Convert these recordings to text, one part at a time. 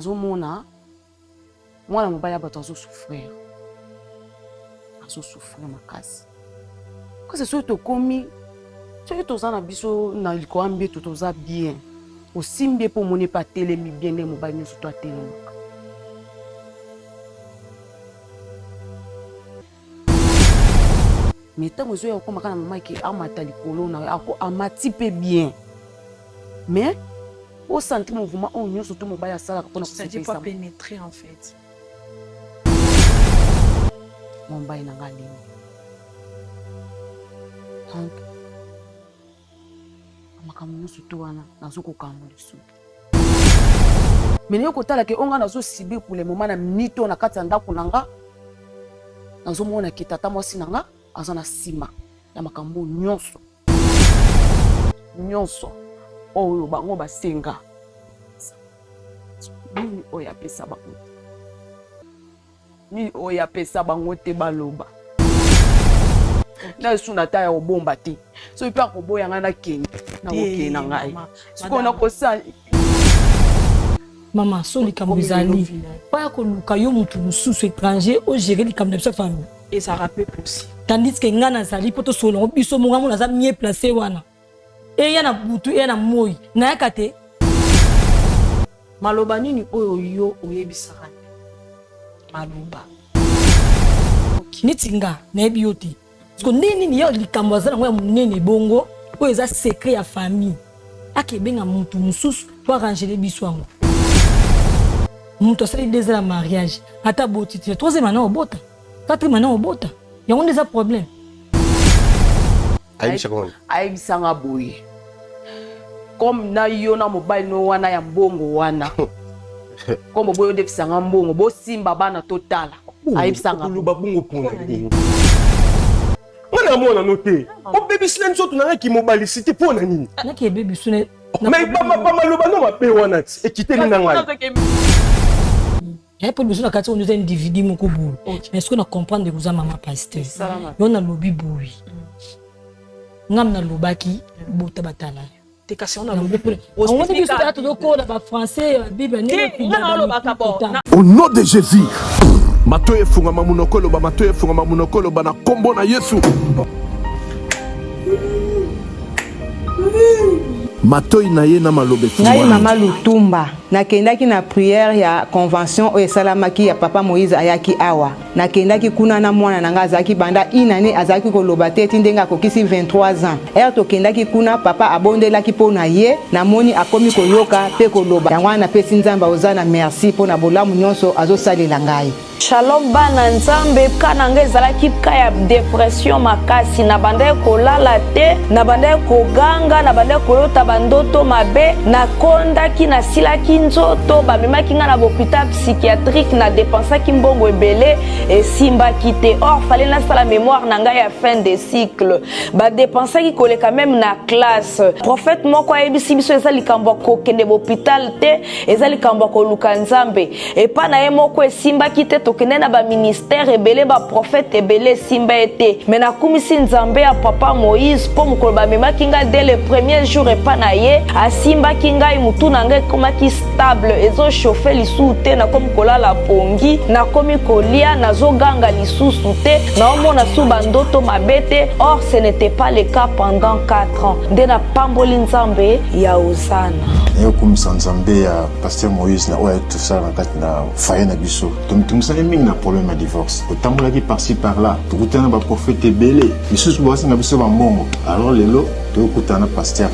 Nazomona mwana mobali ya bato azo souffrir, azo souffrir makasi. Kasi soki tokomi, soki toza na biso na likolo ya mbeto toza bien, osimbi ye mpo omoni mpe atelemi bien ndenge mobali nyonso to atelemaka. Mais ntango ezoya kokoma kaka na mama ke amata likolo na yo, amati mpe bien mais osentir mouvement oyo nyonso to mobali asalaka mpona kosepelisa pénétrer en fait. Mobali na ngai alembi donc makambo nyonso to wana nazokoka yango lisusu mais naye kotala ke oyo ngai nazosubir pour le moment na minute oyo na kati ya ndako na nga, nazomona ke tata mwasi na nga aza na nsima ya makambo nyonso nyonso oyo bango basenga. Nini oyo apesa bango te, nini oyo apesa bango te, baloba na esu na ta ya kobomba te. Soki mpe akoboya ngai, nakende, nakokende na ngai sikoyo nakosala. Mama, so likambo ezali mpo ya koluka yo motu mosusu étranger ogere likambo na biso ya famille. Ezalaka mpe possible. Tandis ke ngai nazali mpo tosolola yango biso moko. Ngai naza mieux placé wana, eya na butu, eya na moi, nayaka te. Maloba nini oyo yo oyebisaka maloba? Neti nga nayebi yo te, parceke ndenge nini ya likambo aza nango ya monene bongo, oyo eza secret ya famille, akebenga mutu mosusu po arrangele biso yango? Moto asali deux ans ya mariage, ata boti te, troisième année obota, quatrième année obota, yango nde eza problème. Ayebisanga boye: comme na yo na mobali no wana ya mbongo wana, comme boye odefisanga mbongo, bosimba bana totala. Ayebisanga. Oloba bongo mpona nini? Nga na mwana no te, obebisila nzoto na ngai kimobalisi te, mpo na nini? Naki ebebiso. Mais bamaloba no mabe wana ti ekiteli na ngai. Naye mpo liboso na kati oyo oza individu moko boye, mais soki na comprendre koza mama pasteur, yo nalobi boye, ngam nalobaki bota batala yo. Te, kasi yango biso kaka tozokola bafrançais bible. Au nom de Jésus, matoyi efungama, monoko eloba, matoyi efungama, monoko eloba na nkombo na Yesu. Matoi na ye na maloba Ngai efungwami. Mama Lutumba, nakendaki na prière ya convention oyo esalamaki ya papa Moïse ayaki awa. Nakendaki kuna na mwana na ngai azalaki banda une année azalaki koloba te ti ndenge akokisi 23 ans. Heure tokendaki kuna papa abondelaki mpo na ye, namoni akomi koyoka pe koloba. Yango wana napesi Nzambe Hozana merci mpo na bolamu nionso azosalela ngai. Shalom bana Nzambe, cas na nga ezalaki cas ya depression makasi, nabandaki kolala te, nabandaki koganga, nabandaki kolota ba ndoto mabe, nakondaki, nasilaki nzoto, bamemaki nga na bopital psychiatrique, na depensaki mbongo ebele, esimbaki te. Or fallait nasala memoire na ngai ya fin de cycle, ba depensaki koleka meme na classe. Prophète moko ayebisi biso eza likambo ya kokende bopital te, eza likambo ya koluka Nzambe. Epa na ye moko esimbaki te, tokende na ba ministère ebele, ba prophète ebele, esimba ye te. Me nakumisi Nzambe ya papa Moïse mpo mokolo bamemaki ngai dès le premier jour epa na ye, asimbaki ngai, mutu na ngai ekomaki stable, ezochauffe lisusu te, nakomi kolala pongi, nakomi kolia, nazoganga lisusu te, naomona su bandoto mabe te. Or ce n'était pas le cas pendant 4 ans. Nde napamboli Nzambe ya Hozana. Nayokumisa Nzambe ya pasteur Moïse na oyo ayaki tosala na kati na foyer na biso. Tomitungisaki mingi na problème ya divorce, totambolaki par-ci par-là, tokutana na baprofete ebele, misusu basenga biso bambongo. Alors lelo tokutana na pasteur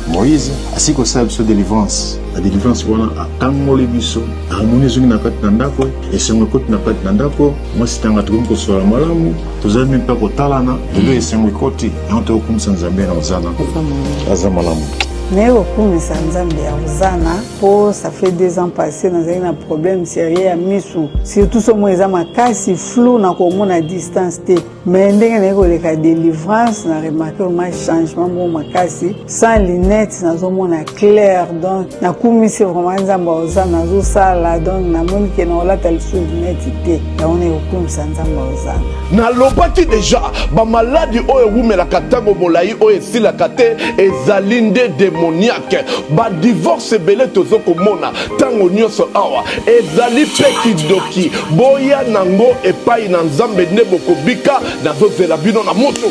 Moïse, asili kosala biso délivrance. Na délivrance wana akangoli biso, harmonie ezongi na kati na ndako, esengo ekoti na kati na ndako, mwasi tanga tokomi kosolola malamu, tozali mpe kotalana. Lelo esengo ekoti, yango tokokumisa Nzambe na Hozana, aza malamu. Naye kokumisa Nzambe ya Hozana mpo ça fait 2 ans passé nazali na problème sérieux ya misu, surtout somo eza makasi, flou, na komona distance te. Mais ndenge naye koleka délivrance, na remarque vraiment changement moko makasi, sans lunette nazomona clair. Donc nakumisi vraiment Nzambe ya Hozana nazosala. Donc namoni ke nakolata lisusu lunette te, yango naye kokumisa Nzambe ya Hozana. Nalobaki deja bamaladi oyo ewumelaka ntango molai, oyo esilaka te, ezali nde demo. demoniaque. Ba divorce ebele tozo komona tango nionso awa ezali pe kindoki. Boya nango epai na Nzambe nde bokobika. Nazozela bino na moto.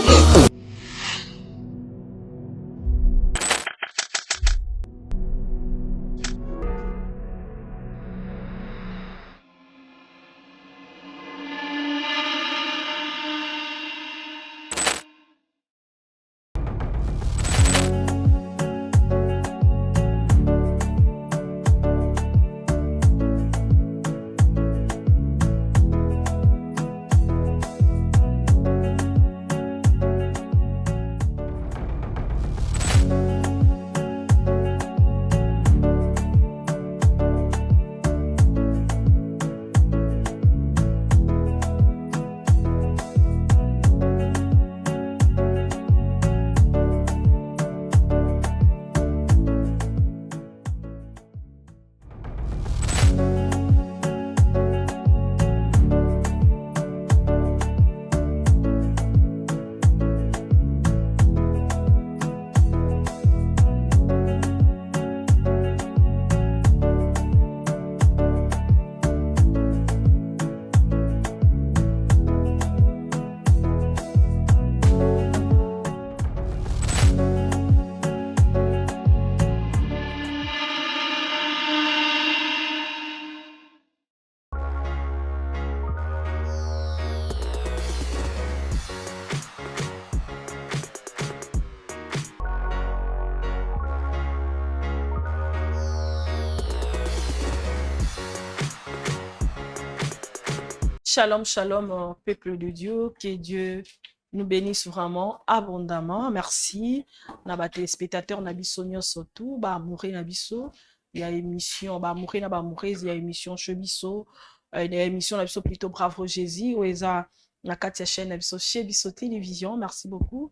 Shalom, shalom, euh, peuple de Dieu. Que Dieu nous bénisse vraiment abondamment. Merci. Na ba téléspectateurs, na biso nyonso tout, ba amoureux na biso. Il y a émission, ba amoureux na ba amoureuse, il y a émission chez biso. Euh, il y a émission na biso plutôt Bravo Jésus, oyo eza na kati ya chaîne na biso chez biso télévision. Merci beaucoup.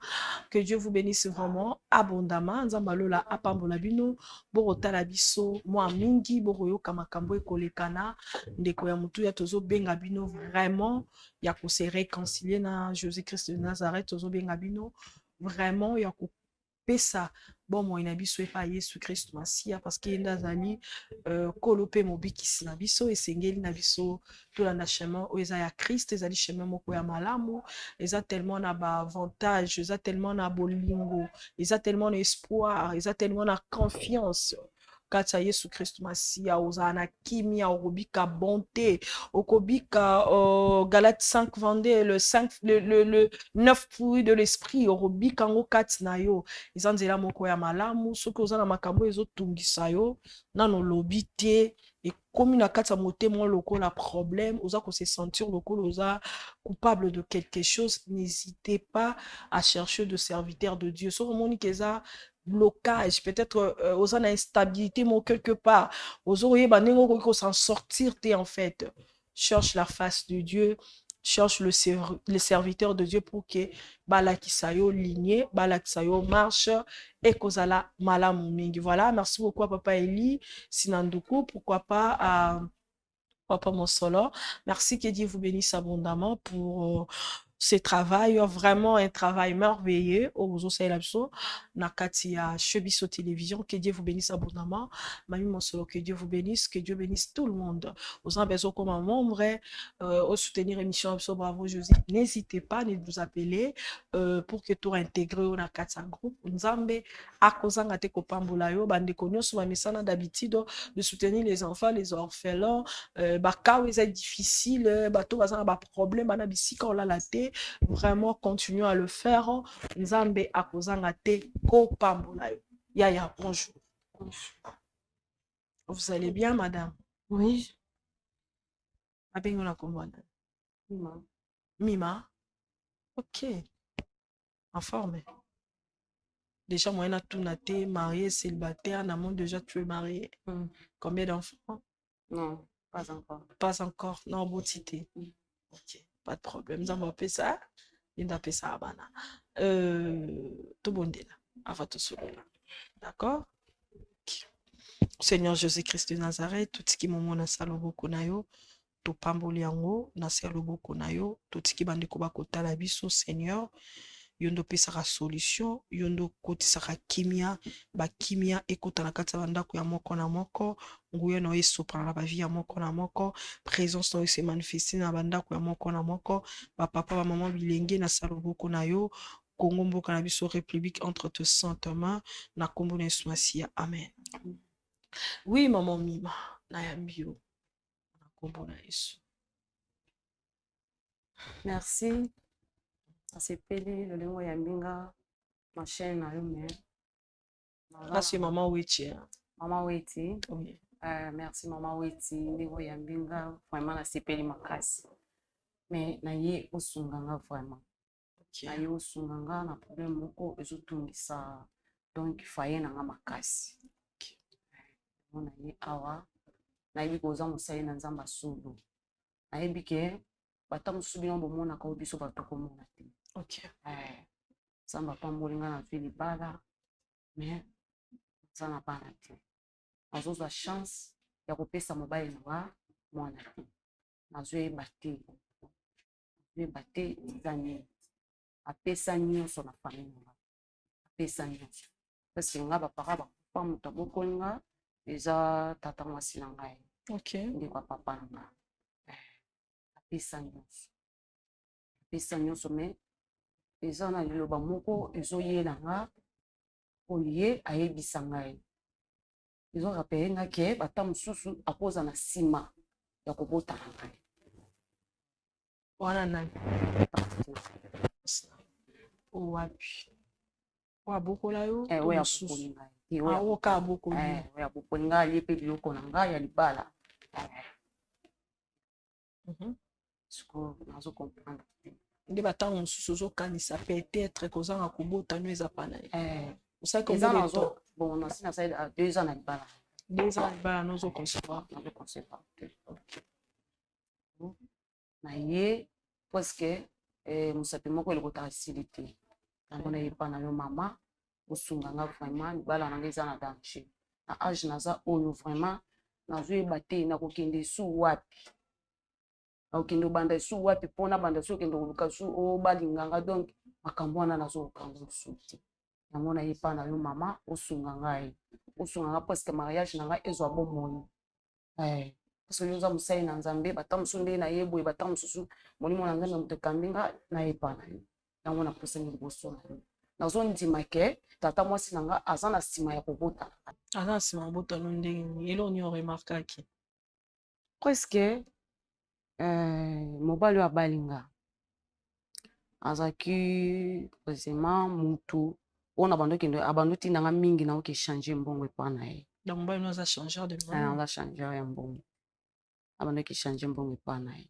Que Dieu vous bénisse vraiment abondamment. Nzambe alola apambola bino, bokotala biso mwa mingi, bokoyoka makambo ekolekana. Ndeko ya motuya tozobenga bino vraiment ya ko se réconcilier na Jésus-Christ de Nazareth, tozobenga bino vraiment ya ko pesa bomoi na biso epai Yesu Kristo Masiya, parce que ye nde azali euh, Nkolo mpe mobikisi na biso. Esengeli na biso tolanda chemin oyo eza ya Christ, ezali chemin moko ya malamu, eza tellement na ba avantage, eza tellement na bolingo, eza tellement na espoir, eza tellement na confiance kati ya Yesu Kristo Masiya. Ozala na kimia, okobika bonte, okobika uh, Galate 5 22 le 5 le, le, le 9 fruits de l'esprit, okobika yango kati na yo. Eza nzela moko ya malamu. Soki oza na makambo ezotungisa yo, nano olobi te, ekomi na kati ya motema lokola problème, oza ko se sentir lokola oza coupable de quelque chose, n'hésitez pas à chercher de serviteur de Dieu. Soki omoni ke eza blocage, peut-être euh, oza na instabilité moko quelque part, ozo koyeba ndenge okoki ko s'en sortir te, en fait, cherche la face de Dieu, cherche le, le serviteur de Dieu pour que balakisa yo lignée, balakisa yo marche, ekozala malamu mingi. Voilà, merci beaucoup à papa Eli Sinanduku, pourquoi pas à papa Mosolo. Merci, que Dieu vous bénisse abondamment pour euh, ce travail, vraiment un travail merveilleux au ozosalela biso na kati ya chez biso télévision. Que Dieu vous bénisse abondamment. Mami Mosolo, que Dieu vous bénisse, que Dieu bénisse tout le monde. Oza besoin comme un membre euh, au soutenir émission biso Bravo José, n'hésitez pas de nous appeler euh, pour que tout intégrer na kati ya groupe. Nzambe akozanga te kopambola yo. Bandeko nyonso bamesana d'habitude de soutenir les enfants, les orphelins, euh, ba cas eza difficile, bato baza na baproblème, bana bisika olala te, vraiment continue à le faire. Nzambe akozanga te kopambola yo. Yaya, bonjour. Bonjour. Vous allez bien, madame? Oui. Abengi na kombo nani? Mima. Mima, ok, en forme déjà. Moyen natuna te, marié, célibataire? Namoni déjà tu es marié. Combien d'enfants? Non, pas encore. Pas encore, non, oboti te. Ok, pas de problème. Nzambe apesa ye nde apesaka bana. euh, tobondela avant tosolola, d'accord? Ok. Seigneur Jésus-Christ de Nazareth, totiki momo na sa loboko na yo, topamboli yango na se ya loboko na yo, totiki bandeko bakotala biso. Seigneur, Yo nde opesaka solution, yo nde okotisaka kimia, ba kimia ekota na kati ya ba ndako ya moko na moko, nguya na yo esopana na ba vie ya moko na moko, presence na yo se manifester na ba ndako ya moko na moko, ba papa, ba maman, bilenge na sa loboko na yo, Congo mboka na biso Republique entre tes saintes mains, na kombo na Yesu Masiya, amen. Oui maman Mima, nayambi yo na kombo na Yesu. Merci. Nasepeli lolenge oyambi nga na chaîne na yo mais Merci maman Wetchi. Maman Wetchi. Oui. Merci maman Wetchi ndenge oyambi nga vraiment nasepeli makasi. Mais naye osunga nga vraiment. Okay. Naye osunga nga na problème moko ezotungisa donc foyer na nga makasi. Okay. Yango naye awa nayebi koza mosali na Nzambe ya solo. Nayebi ke bata mosusu bino bomonaka oyo biso bato tokomona te. Okay. Nzambe apamboli nga nazwi libala mais naza na bana te. Nazozwa chance ya kopesa mobali na nga mwana te. Nazoyeba te. Nazoyeba te eza nini. Apesa nyonso na famille na nga. Apesa nyonso. Parce que nga ba parents bakufa moto abokoli nga eza tata mwasi na ngai. Okay. Ndeko ya papa na nga. Apesa nyonso. Apesa nyonso mais eza na liloba moko ezoyela nga oyo ye ayebisa ngai. Ezo rappeler nga ke bata mosusu akoza na nsima ya kobota na ngai. Wana nani? O wapi? Oyo abokola yo? Eh, to oyo mosusu? abokoli ngai. Te, oyo Ah, oyo kaka abokoli yo. Eh, oyo abokoli ngai alie mpe biloko na ngai ya libala. Sikoyo nazo comprendre te. Nde batango mosusu ozokanisa peut-être kozanga kobota no eza pa na ye. Eh, Osali eza combien de nazo temps? bon nasi nasali 2 ans na libala. 2 ans na libala nozo concevoir. Nazo concevoir te. Na ye presque mosapi moko elokotaka esili te. Yango nayepa na yo mama osunga nga vraiment libala na nga eza na danger. Na age naza oyo vraiment nazoyeba te nakokende esu wapi. Nakokende obanda esu wapi mpona banda esu okende koluka su oyo balinga nga donc makambo wana nazokoka yango mosusu te. Yango nayepa na yo mama osunga ngai. Osunga nga presque mariage na ngai ezwa bomoi. Parce que yo oza mosali na Nzambe, bata mosusu nde naye boye, bata mosusu molimo na Nzambe moto ekambi nga nayepa na yo. Yango napusani liboso na yo. Nazondima ke tata mwasi na nga aza na nsima ya kobota. Aza na nsima ya kobota no ndenge nini? Eloko nini oremarkaki? Presque mobali oyo abali nga azalaki précisément mutu oyo na bando kende abando tinda nga mingi na oke changer mbongo epa na ye. Donc mobali no aza changeur de mbongo? Aza changeur ya mbongo. Abando ke changer mbongo epa na ye.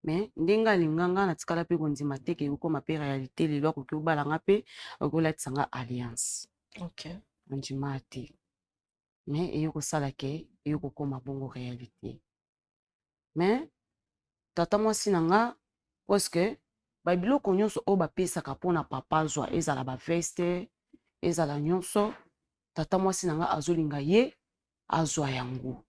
Mais ndenge alinga nga natikala mpe kondima te ke ekokoma mpe réalité lelo akoki obala nga mpe akoki olatisa nga alliance. Okay. Andima te. Mais eye kosala ke eye kokoma bongo réalité. Mais tata mwasi na nga parce que ba biloko nyonso oyo bapesaka mpona papa azwa ezala ba veste ezala nyonso tata mwasi na nga azolinga ye azwa yango.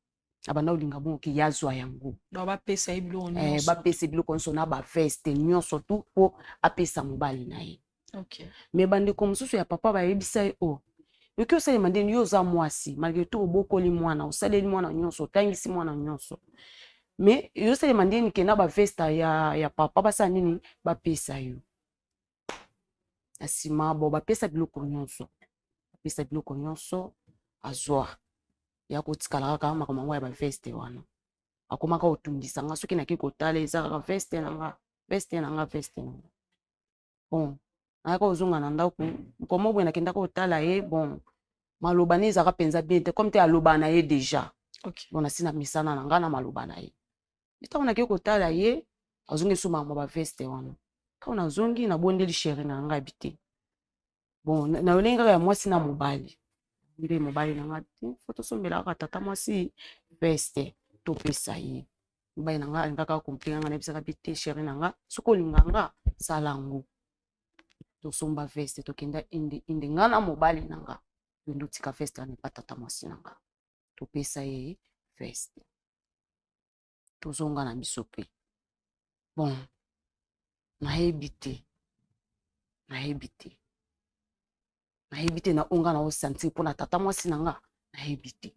Abanda kolinga bongo ke ye azwa yango. Donc bapesa ye biloko nyonso. Bapesa ye biloko nyonso na ba veste nyonso tout po apesa mobali na ye. Okay. Mais bandeko mosusu ya papa bayebisa ye o okoki osalema ndeni yo oza mwasi malgré tout obokoli mwana osaleli mwana nyonso otangisi mwana nyonso mais yo osalema ndeni ke na ba veste ya papa basala nini bapesa yo. Na nsima bo bapesa biloko nyonso. Bapesa biloko nyonso azwa ya kotikala kaka makambo yango ya ba veste wana. Akomaka kotungisa nga soki nake kotala eza kaka veste na nga, veste na nga, veste na nga. Bon, nayaka kozonga na ndako, nkomo boye nakendaka kotala ye, bon, maloba ne ezalaka mpenza bien te, comme te aloba na ye déjà. Okay. Bon, nasi na misana na nga na maloba na ye. Ntango nakei kotala ye, azongi esu makambo ya ba veste wana. Ntango nazongi, nabondeli chéri na nga bi te. Bon, na lolenge kaka ya mwasi na mobali. Nde mobali na nga te, faut tosombela kaka tata mwasi veste topesa ye. Mobali na nga alingaka komplika nga, nayebisaka bi te chéri na nga, soki olinga nga, sala yango. Tosomba veste, tokenda inde inde nga na mobali na nga. Tondi otika veste wana epa tata mwasi na nga. Topesa ye veste. Tozonga na biso pe. Bon, nayebi te. Nayebi te, nayebi te na oyo nga naosentir mpo na tata mwasi na nga, nayebi te,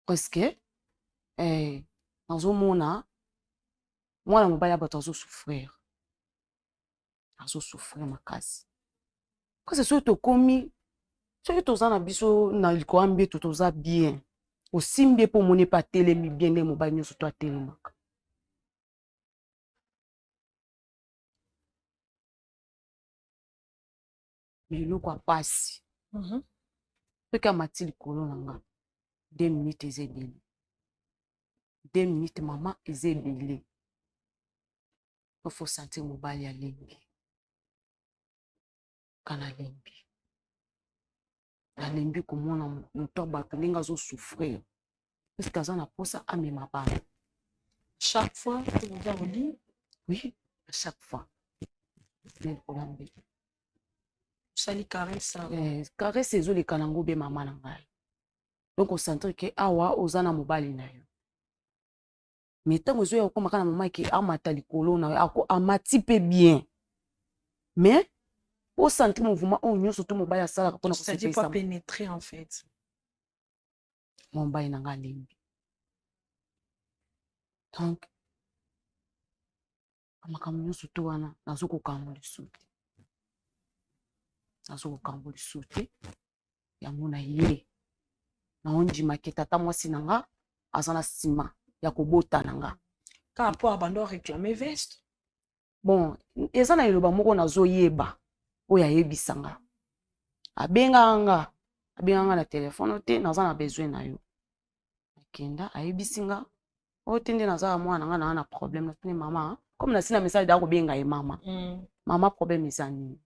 presque nazomona mwana mobali ya bato azosouffrir, azosouffrir makasi. Kasi soki tokomi, soki toza na biso na likolo ya mbeto, toza bien, osimbi ye mpo omoni mpe atelemi bien nde mobali nyonso to atelemaka. Mais eloko ya pasi, soki amati likolo na nga, 2 minutes eza ebele, 2 minutes, mama, eza ebele. Faut sentir mobali alembi, kana alembi, alembi komona moto ya bato ndenge azosouffrir, puisque aza na mposa amema bana. Chaque fois que vous au lit? Oui, à chaque fois na likolo ya mbeto. Osali caresse? Eh, caresse ezoleka nango be, mama na ngai. Donc osentir ke awa oza na mobali na yo, mais ntango ezoya kokóma kaka na mama ke amata likolo na yo, amati mpe bien, mais osentir mouvement oyo nyonso to mobali asalaka mpona kosepelisa pénétrer en fait. Mobali na ngai alembi. Donc makambo nyonso to wana, nazokokambo lisusu te, nazokokambo lisusu te. Yango na ye naondimaki tata mwasi na nga aza na nsima ya kobota na nga. Kaka mpo abanda réclamer veste? Bon, eza na liloba moko nazoyeba oyo ayebisa nga. Abengaka nga, abengaka nga na telefone te: "Naza na besoin na yo." Akenda, ayebisi nga oyo te nde naza mwana nga naa na problème. Natuni mama, comme nasi na message daa kobenga ye mama. Mama, problème eza nini?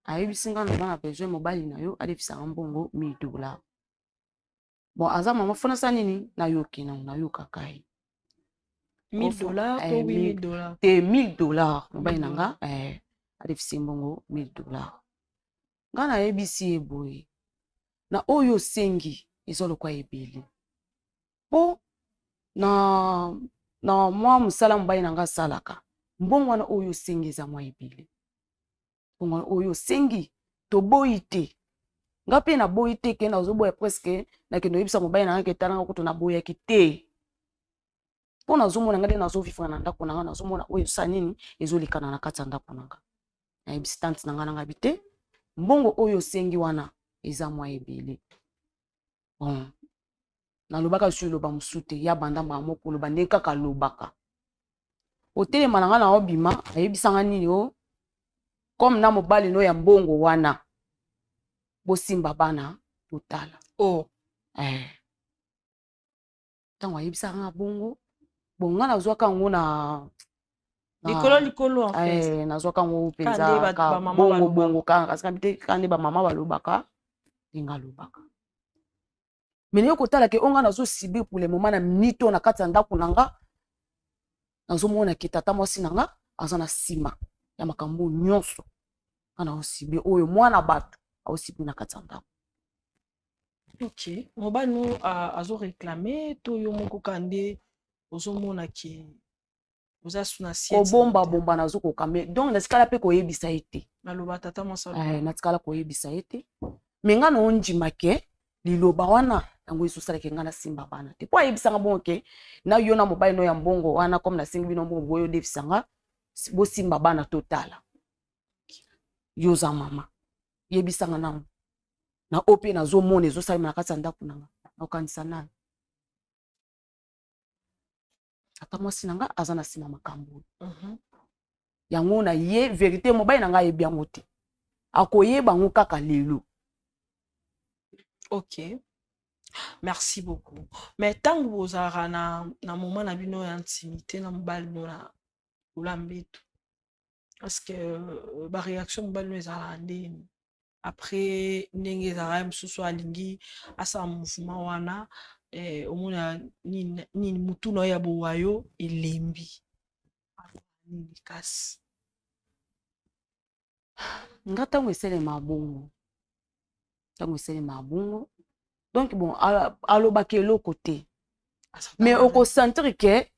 Ayebisi nga: "Naza na besoin mobali na yo alefisaka mbongo 1000 dollar." Bon, aza mama, fona sa nini, nayoki nango, nayokaka ye. 1000 dollars to 8000 dollars? Te, 1000 dollars. Mobali na nga alefisi mbongo 1000 dollars. Nga nayebisi ye boye: na oyo osengi eza lokwa ebele, mpo na mwa mosala mobali na nga asalaka, mbongo wana oyo osengi eza mwa ebele. Mbongo wana oyo osengi, toboyi te, nga mpe naboyi te ke nazoboya. Presque nakende oyebisa mobali na nga ke talanga kutu naboyaki te, mpo nazomona nga nde nazovivre na ndako na nga, nazomona oyo esa nini ezolikana na kati ya ndako na nga. Nayebisi tante na nga, na nga bi te, mbongo oyo osengi wana eza mwa ebele. Bon, nalobaka lisusu eloba mosusu te. Ya banda mbala moko koloba ndenge kaka alobaka, otelema na nga na obima, ayebisanga nini o comme na mobali no ya mbongo wana, bosimba bana totala. Oh. Eh. Ntango ayebisaka nga bongo, bon, nga nazwaka yango na likolo likolo en fait. Eh, nazwaka yango mpenza bongo bongo kaka, kasi te kaka nde bamama balobaka, ndenge alobaka. Mais naye kotala ke oyo nga nazosubir pour le moment na minute oyo na kati ya ndako na nga, nazomona ke tata mwasi na nga aza na nsima ya makambo nyonso nga naosubir, oyo mwana bato aosubir na kati ya ndako. Ok, mobali no azoréclame to yo moko ka nde ozomona ke oza su na Kobombabomba nazokoka me, donc natikala mpe koyebisa ye te. Naloba tata mwasi. Eh, natikala koyebisa ye te, me nga naondima ke liloba wana yango ezosalaka nga nasimba bana te, mpo ayebisanga bongo ke na yo na mobali no ya mbongo wana, comme nasengi bino mbongo boyo odefisanga, bosimba bana totala. Yo oza mama, yebisanga nango na oyo mpe nazomona ezosalema na kati ya ndako na nga, nakokanisa nani? Ata mwasi na nga aza na nsima makambo oyo. Yango na ye vérité, mobali na ngai ayebi yango te, akoyeba yango kaka lelo. Ok, merci beaucoup. Mais ntango bozalaka na moment na bino ya intimité na mobali no na kola mbeto, parce que baréaction mobali no ezalaka ndeni après? Ndenge ezalaka, ye mosusu alingi asala mouvement wana, omona nini nini, mutu na yo ya bowayo elembi nini kasi? Nga ntango esalema bongo, ntango esalema bongo, donc bon, alobaka eloko te, mais okosentir ke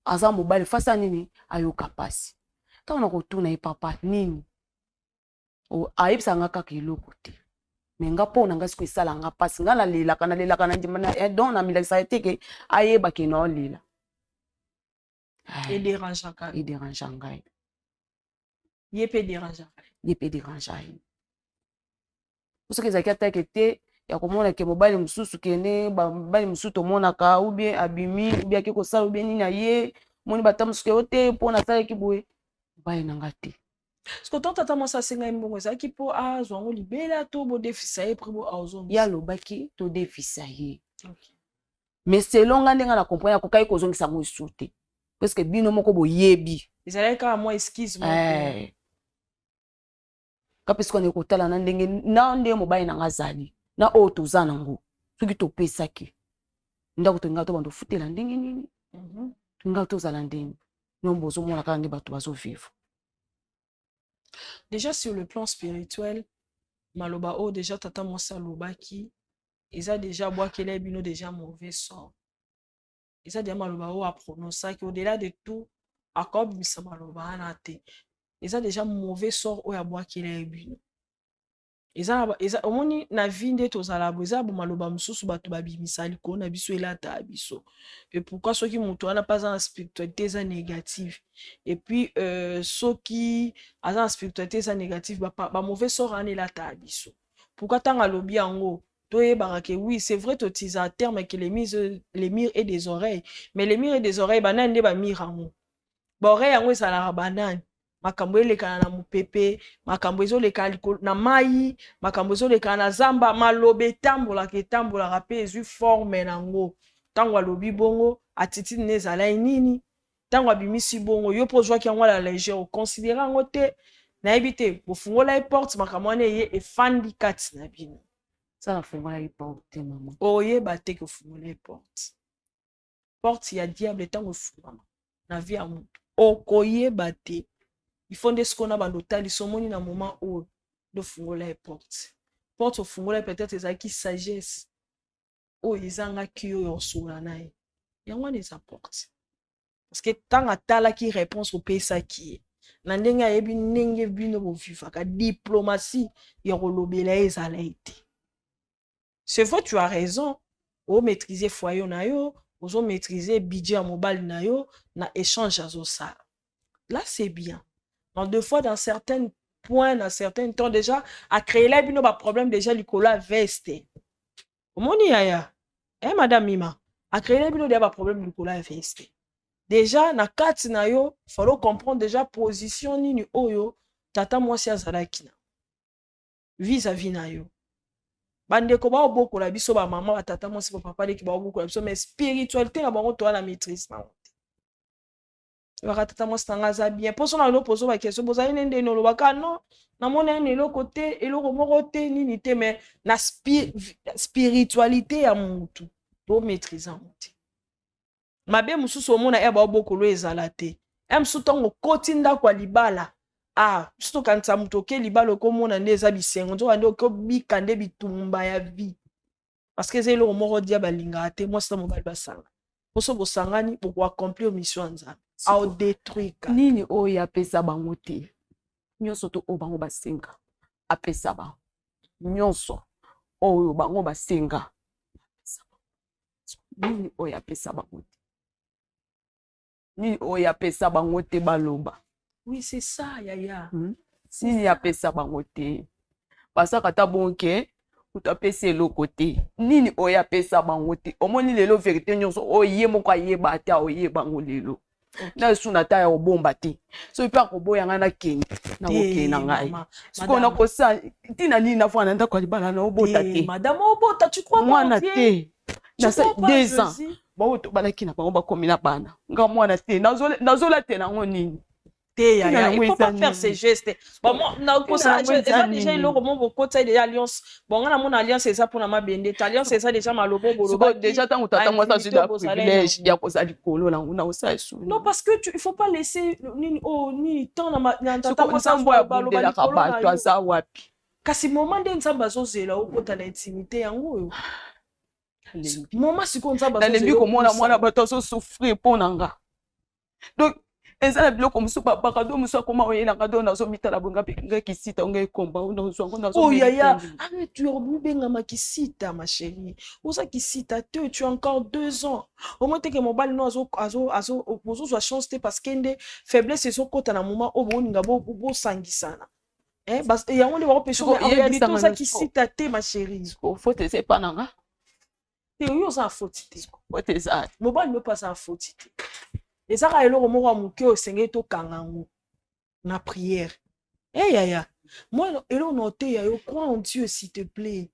aza mobali, fasi ya nini, ayoka mpasi. Ntango na kotuna ye: "Papa, nini?" Ayebisaka nga kaka eloko te, mais nga mpo na nga sikoyo esala nga mpasi. Nga nalelaka, nalelaka, na ndima na donc namilakisaka te ke ayeba ke naolela. Edérangeaka? Edérange ngai. Ye mpe edérangeaka? Ye mpe edérange ye. Soki ezalaki atake te ya komona ke mobali mosusu kende, mobali mosusu tomonaka, ou bien abimi, ou bien ake kosala, ou bien nini, aye moni bata mosusu yo te mpo nasalaki boye, mobali na nga te. Parce que tata mwasi asengai mbongo, ezalaki mpo azwa yango libela to bodefisa ye prix bo azongisa? Ye alobaki todefisa ye, mais selon nga, ndenge na comprendre, akokaki kozongisa yango esu te, parce que bino moko boyebi. Ezalaki kaka mwa excuse moko. Eh. Ka mpe soki kotala na ndenge na ndenge mobali na nga azali na oyo toza nango, soki topesaki ndako, tolinga to bando ofutela ndenge nini? Tolinga tozala ndenge no bozomona kaka nde bato bazovivre. Déjà sur le plan spirituel, maloba oyo déjà tata mwasi alobaki eza déjà abwakela bino déjà mauvais sort. Eza déjà maloba oyo aprononçaki. Au-delà de tout, akobimisa maloba wana te, eza déjà mauvais sort oyo abwakela ye bino. Eza omoni na vie nde tozala bo, eza maloba mosusu bato babimisa likolo na biso, elata ya biso. Et pourquoi soki moto wana mpe aza na spiritualité eza négative, et puis soki aza na spiritualité eza négative, bamauvais sort wana elata ya biso. Pourquoi ntango alobi yango, toyebaka ke oui, c'est vrai, totiza terme que les murs et des oreilles, mais les murs et des oreilles, banani nde bamurs yango, baoreille yango ezalaka banani? Makambo elekana na mopepe, makambo ezoleka na mai, makambo ezolekana na zamba, maloba etambolaka, etambolaka mpe ezwi forme nango. Ntango alobi bongo, attitude ne ezalai nini? Ntango abimisi bongo, yo mpo ozwaki yango à la légère, oconsidérer yango te, nayebi te, bofungola ye porte, makambo wana eye efandi kati na bino. Sala fungola ye porte te, mama. Oyeba te ke ofungola ye porte. Porte ya diable, ntango efungama na vie ya motu, okoyeba te. Il faut nde sikoyo na bando otalisa, omoni na moment oyo nde ofungola ye porte. Porte ofungola ye, peut-être ezalaki sagesse oyo ezangaki oyo osola na ye, yango wana eza porte. Parce que ntango atalaki réponse opesaki ye na ndenge ayebi ndenge bino bovivaka, diplomatie ya kolobela ye ezala ye te. C'est vrai, tu as raison, omaîtriser foyer na yo, ozomaîtriser budget ya mobali na yo na échange azosala. Là c'est bien, mais deux fois, dans certains points, dans certains temps, déjà acréela bino baproblème déjà likolo ya veste. Omoni yaya, eh, madame Mima, acréela bino déjà baproblème likolo ya veste. Déjà na kati na yo, faut comprendre déjà position nini oyo tata mwasi azalaki na vis-à-vis na yo. Bandeko baobokola biso, bamama, batata mwasi, bapapa leki baobokola biso, mais spiritualité na bango toa na maîtrise nango te. Oyebaka tata mwasi na nga aza bien mposo na eloko, ozo baquestion bozali ne ndeni, olobaka non, namoni yani eloko te, eloko moko te, nini te, mais na spiritualité ya mutu tomaîtrise yango te. Mabe mosusu omona ya baobokolo ezala te. Ya mosusu, ntango okoti ndako ya libala, ah, biso tokanisa moto oke libala okomona nde eza bisengo, nzoka nde okobika nde bitumba ya vie, parce que eza eloko moko dia balingaka te mwasi na mobali basanga. Mposo bosangani, bokoaccomplir mission ya Nzambe, aodétruire. Nini oyo apesa bango te? Nyonso to oyo bango basenga, apesa bango nyonso oyo bango basenga. Nini oyo apesa bango te? Nini oyo apesa bango te? Baloba. Oui, c'est ça, yaya. Nini apesa bango te? Basaka ata bonke moto apesi eloko te. Nini oyo apesa bango te? Omoni lelo vérité nyonso oyo ye moko ayeba te, aoyeba yango lelo na esu na ta ya kobomba te. Soki mpe akoboya ngai, nakende, nakokende na ngai. Sikoyo nakosala ntina nini? Nafana na ndako ya libala, na obota te. Madame, obota, tu crois? Mwana te. Nasali 2 ans, bango tobalaki na bango, bakomi na bana, nga mwana te. Nazolatela yango nini? Te yaya, il faut pas faire ces gestes. Bon, moi eza déjà eloko mo bokota déjà alliance. Bon, nga namona alliance eza mpona mabende te, alliance eza déjà malobo. Boloba déjà ntango tata mwasi azwi da privilège ya kozala likolo nango, na osala esu. Non, parce que tu, il faut pas laisser nini oh nini temps na tata mwasi. Nzambe oyo abundelaka bato aza wapi? Kasi moment nde Nzambe azozela okota na intimité yango oyo, moment sikoyo Nzambe Nalembi komona mwana bato azosouffrir mpo na nga. Donc Eza na biloko mosusu bakado mosusu akoma oyelanga do nazomitala boye nga nga kisita nga ekomba nazwa yango nazo Oh yaya, arrête, tu obengama kisita ma chérie. Oza kisita te, tu as encore 2 ans. Au moins teke mobali no azo azo azo ozozwa chance te parce que nde faiblesse ezokota na moment oyo bolinga bosangisana. Eh, bas yango nde bakopesa Siko, mais en réalité yebisanga oza na siko. kisita te ma chérie. Faute eza epa na nga. Te, oyo oza na faute te. Faute eza. Mobali no mpe aza na faute te. Eza kaka eloko moko ya moke oyo esengeli tokanga yango na prière. Eh yaya, moi eloko na oteya yo, crois en Dieu s'il te plaît.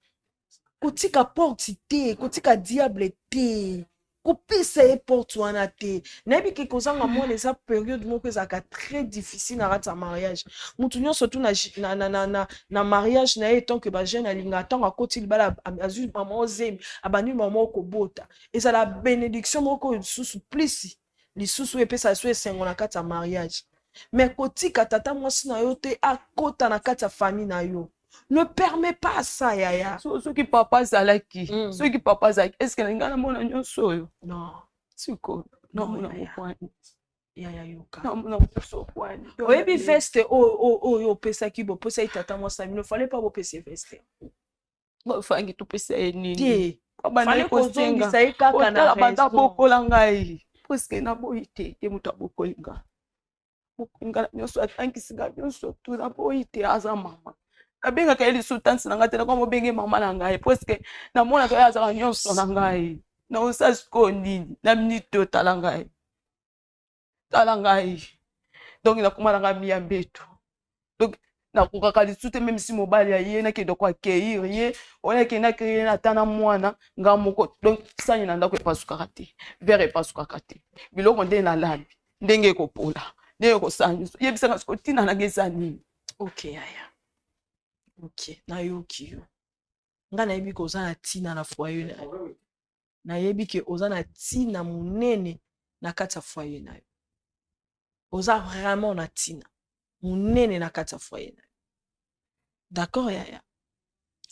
Kotika porte te, kotika diable te. Kopesa ye porte wana te. Nayebi ke kozanga mwana eza période moko ezalaka très difficile na kati ya mariage. Mutu nyonso tu na, na, na, na, na, na mariage na ye, tant que bajeune alingaka ntango akoti libala, azwi mama ozemi, abandi mama okobota, ezala bénédiction moko lisusu plus lisusu oyo epesa so esengo na kati ya mariage. Mais kotika tata mwasi na yo te akota na kati ya famille na yo. Ne permets pas ça, yaya. Soki papa azalaki, soki papa azalaki, est ce que ngai namona nyonso oyo? Non. Sikoyo namona mokwani. Yaya, yoka. Namona nyonso kwani. Oyebi veste oyo oyo opesaki, bopesaki tata mwasi na bino, fallait pas bopesa veste. Bafangi topesa ye nini? Te. Babandaki Fallait kozongisa ye kaka na otala banda raison. bokola ngai puisque naboyi te, te moto abokoli nga, bokoli nga na nyonso, atangisi nga nyonso tu, naboyi te. Aza mama, nabengaka ye lisusu tante na ngai te, nakoma obenge mama na ngai puisque namonaka ye azala nyonso na ngai. Naosala sikoyo nini na minute oyo? Tala ngai, tala ngai. Donc nakoma na ngai miya mbeto, donc nakokaka lisusu te. Même si mobali aye, nakende koaccueillir ye, oyo nakende accueillir ye ata na mwana nga moko. Donc sani na ndako epasukaka te, verre epasukaka te, biloko nde nalambi ndenge ekopola, ndenge ekosala nyonso. Yebisaka siko ntina nanga eza nini? Ok yaya, ok, nayoki yo. Nga nayebi ke oza na ntina na foyer na yo, nayebi ke oza na ntina monene na kati ya foyer na yo. Oza vraiment na ntina monene na kati ya foyer na yo. D'accord yaya,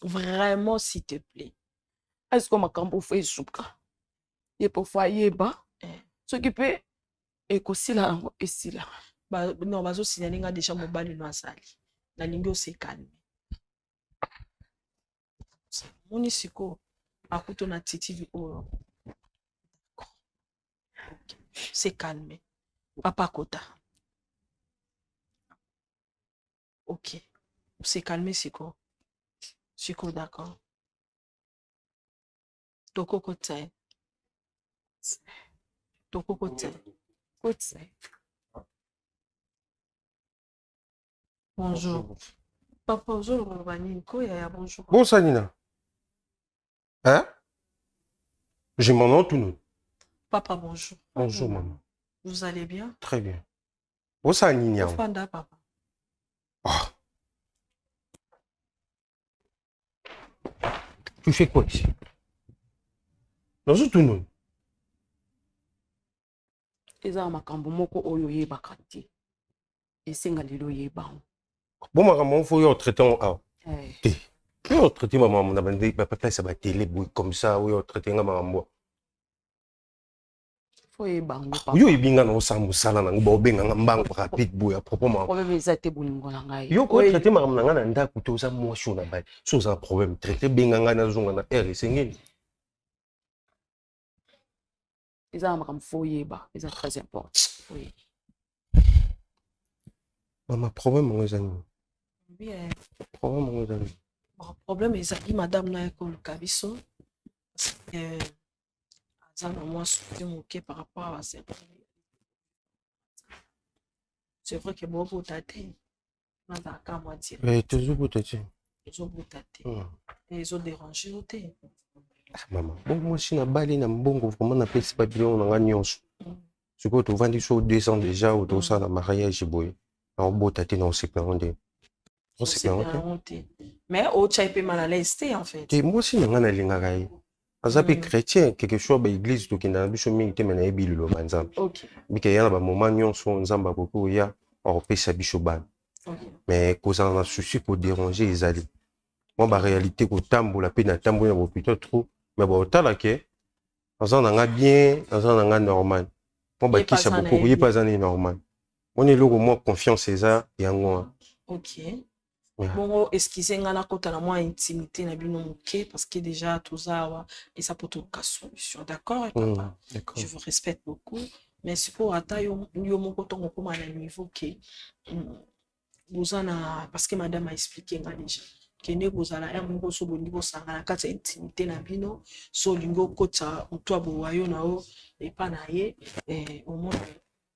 vraiment, s'il te plaît. Est-ce makambo faut esuka ye mpo faut ayeba soki mpe ekosila yango esila? Ba, non, bazosignale nga déjà mobali no azali. Nalingi ose calme. Moni sikoyo akuto na titili oyo. Se calme, papa kota. Ok, se calme sikoyo, sikoyo. D'accord, tokokota ye, tokokota ye. Kotisa ye. Bonjour papa, ozoloba nini ko yaya? Bonjour. Bonsoir Nina. Hein? Je m'en tout nous. Papa, bonjour. Bonjour maman. Vous allez bien? Très bien. Bonsoir Nina. Ofanda papa. Ah. Tu fais quoi ici? Dans tout nous. Eza na makambo moko oyo oyebaka te, esenga lelo oyeba yango. Bon, makambo faut yo traiter awa. Eh. Te. Yo traiter maman na bande ba papa ba télé boy comme ça oyo traiter nga makambo. Faut oyeba yango papa. Yo ebinga na osala mosala nango baobenga nga mbango rapide boye à propos ma. Problème eza te, bolingo na ngai. Yo ko traiter makambo na nga na ndako te. Oza mwasi oyo na bali so oza na problème, traiter, benga ngai nazonga na heure esengeli. Eza na makambo faut oyeba, eza très important, oui. Mama, problème yango eza nini? Bien. Problème yango eza nini? Bon, problème ezali madame na ye koluka biso parce que aza na mwa souci moke par rapport à basepre. C'est vrai que bobota te, nazalaka mwa dire. Eh, tozobota te. Ezobota te, ezodérange yo te? Ah, mama, bo mwasi na bali na mbongo vraiment napesi babiloko na nga nyonso. Sikoyo tovandi so 2 ans déjà oyo tosala mariage boye, naobota te, naosepela yango nde osepela yango te. Yango te, mais otya ye mpe mal à l'aise te en fait. Te, mwasi na ngai nalingaka ye, aza mpe chrétien quelque chose, baéglise tokenda na biso mingi te, me nayebi liloba Nzambe. Bike ya na bamoma nyonso Nzambe akoki koya akopesa biso bana. Mais kozala na souci kodéranger ezali mwa baréalité, kotambola mpe natamboli na bahôpital trop, mais baotala ke naza na nga bien, naza na nga normal, mwa Ye mpe bakisa aza na bokoko ye ye mpe bien. aza na ye normal. Moni eloko mwa confiance eza yango wana. Ok. Bongo excuse nga nakota na mwa intimité na bino moke parce que déjà toza awa eza po toluka solution. D'accord papa? D'accord. Je vous respecte beaucoup. Mais sikoyo ata yo, yo moko ntongo okóma na niveau ke boza na, parce que madame a expliqué nga déjà kende kozala ya moko so bolingi bosanga na kati ya intimité na bino, so olingi okotisa motu abowa yo na yo epa na ye, omona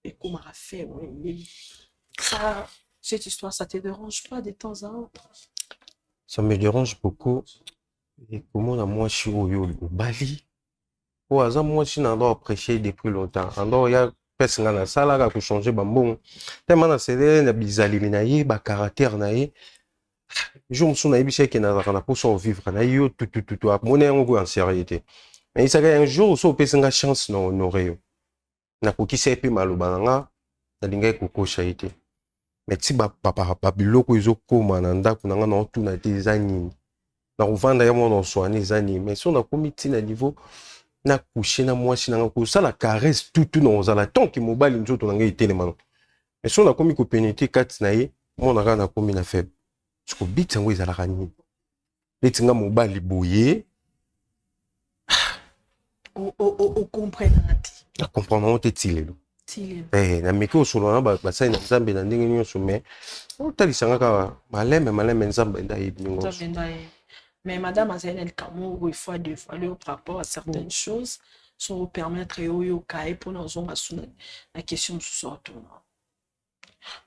ekomaka faible. Ça, cette histoire, ça te dérange pas de temps à autre? Ça me dérange beaucoup. Ekomona mwasi oyo obali, oyo aza mwasi na ando apprécier depuis longtemps, ando ya pesi nga nasalaka kochange bambongo tema na selele na bizaleli na ye, bacaractère na ye. Jour mosusu nayebisi eke nazalaka na mposa ovivre na yo tutututu, amoni yango koyo en sérieux te. Nayebisaka un jour so opesi nga chance na honore yo, nakokisa ye mpe maloba na nga, nalingaki kokosha ye te. Mais ti babiloko ezokóma na ndako na nga, naotuna te eza nini, nakovanda ye mwana oswane eza nini. Mais so nakomi ti na niveau nacoucher na mwasi na nga, kosala caresse tutu na kozala tonke mobali, nzoto na ngai etelema no. Mais so nakomi kopénétrer kati na ye, mona kaka nakomi na faible. Siko biti yango ezalaka nini neti nga mobali boye? Ocomprenaka te? Nacomprendre yango te ti lelo. Ti lelo. Nameki kosolola na basali na Nzambe na ndenge nyonso, mais otalisanga kaka maleme maleme. Nzambe nde ayebi nyonso. Nzambe nde ayebi. Mais madame azali na likambo moko il faut dévoiler par rapport à certaines choses, so permettre yo oyoka ye mpona ozonga su na question mosusu otuna.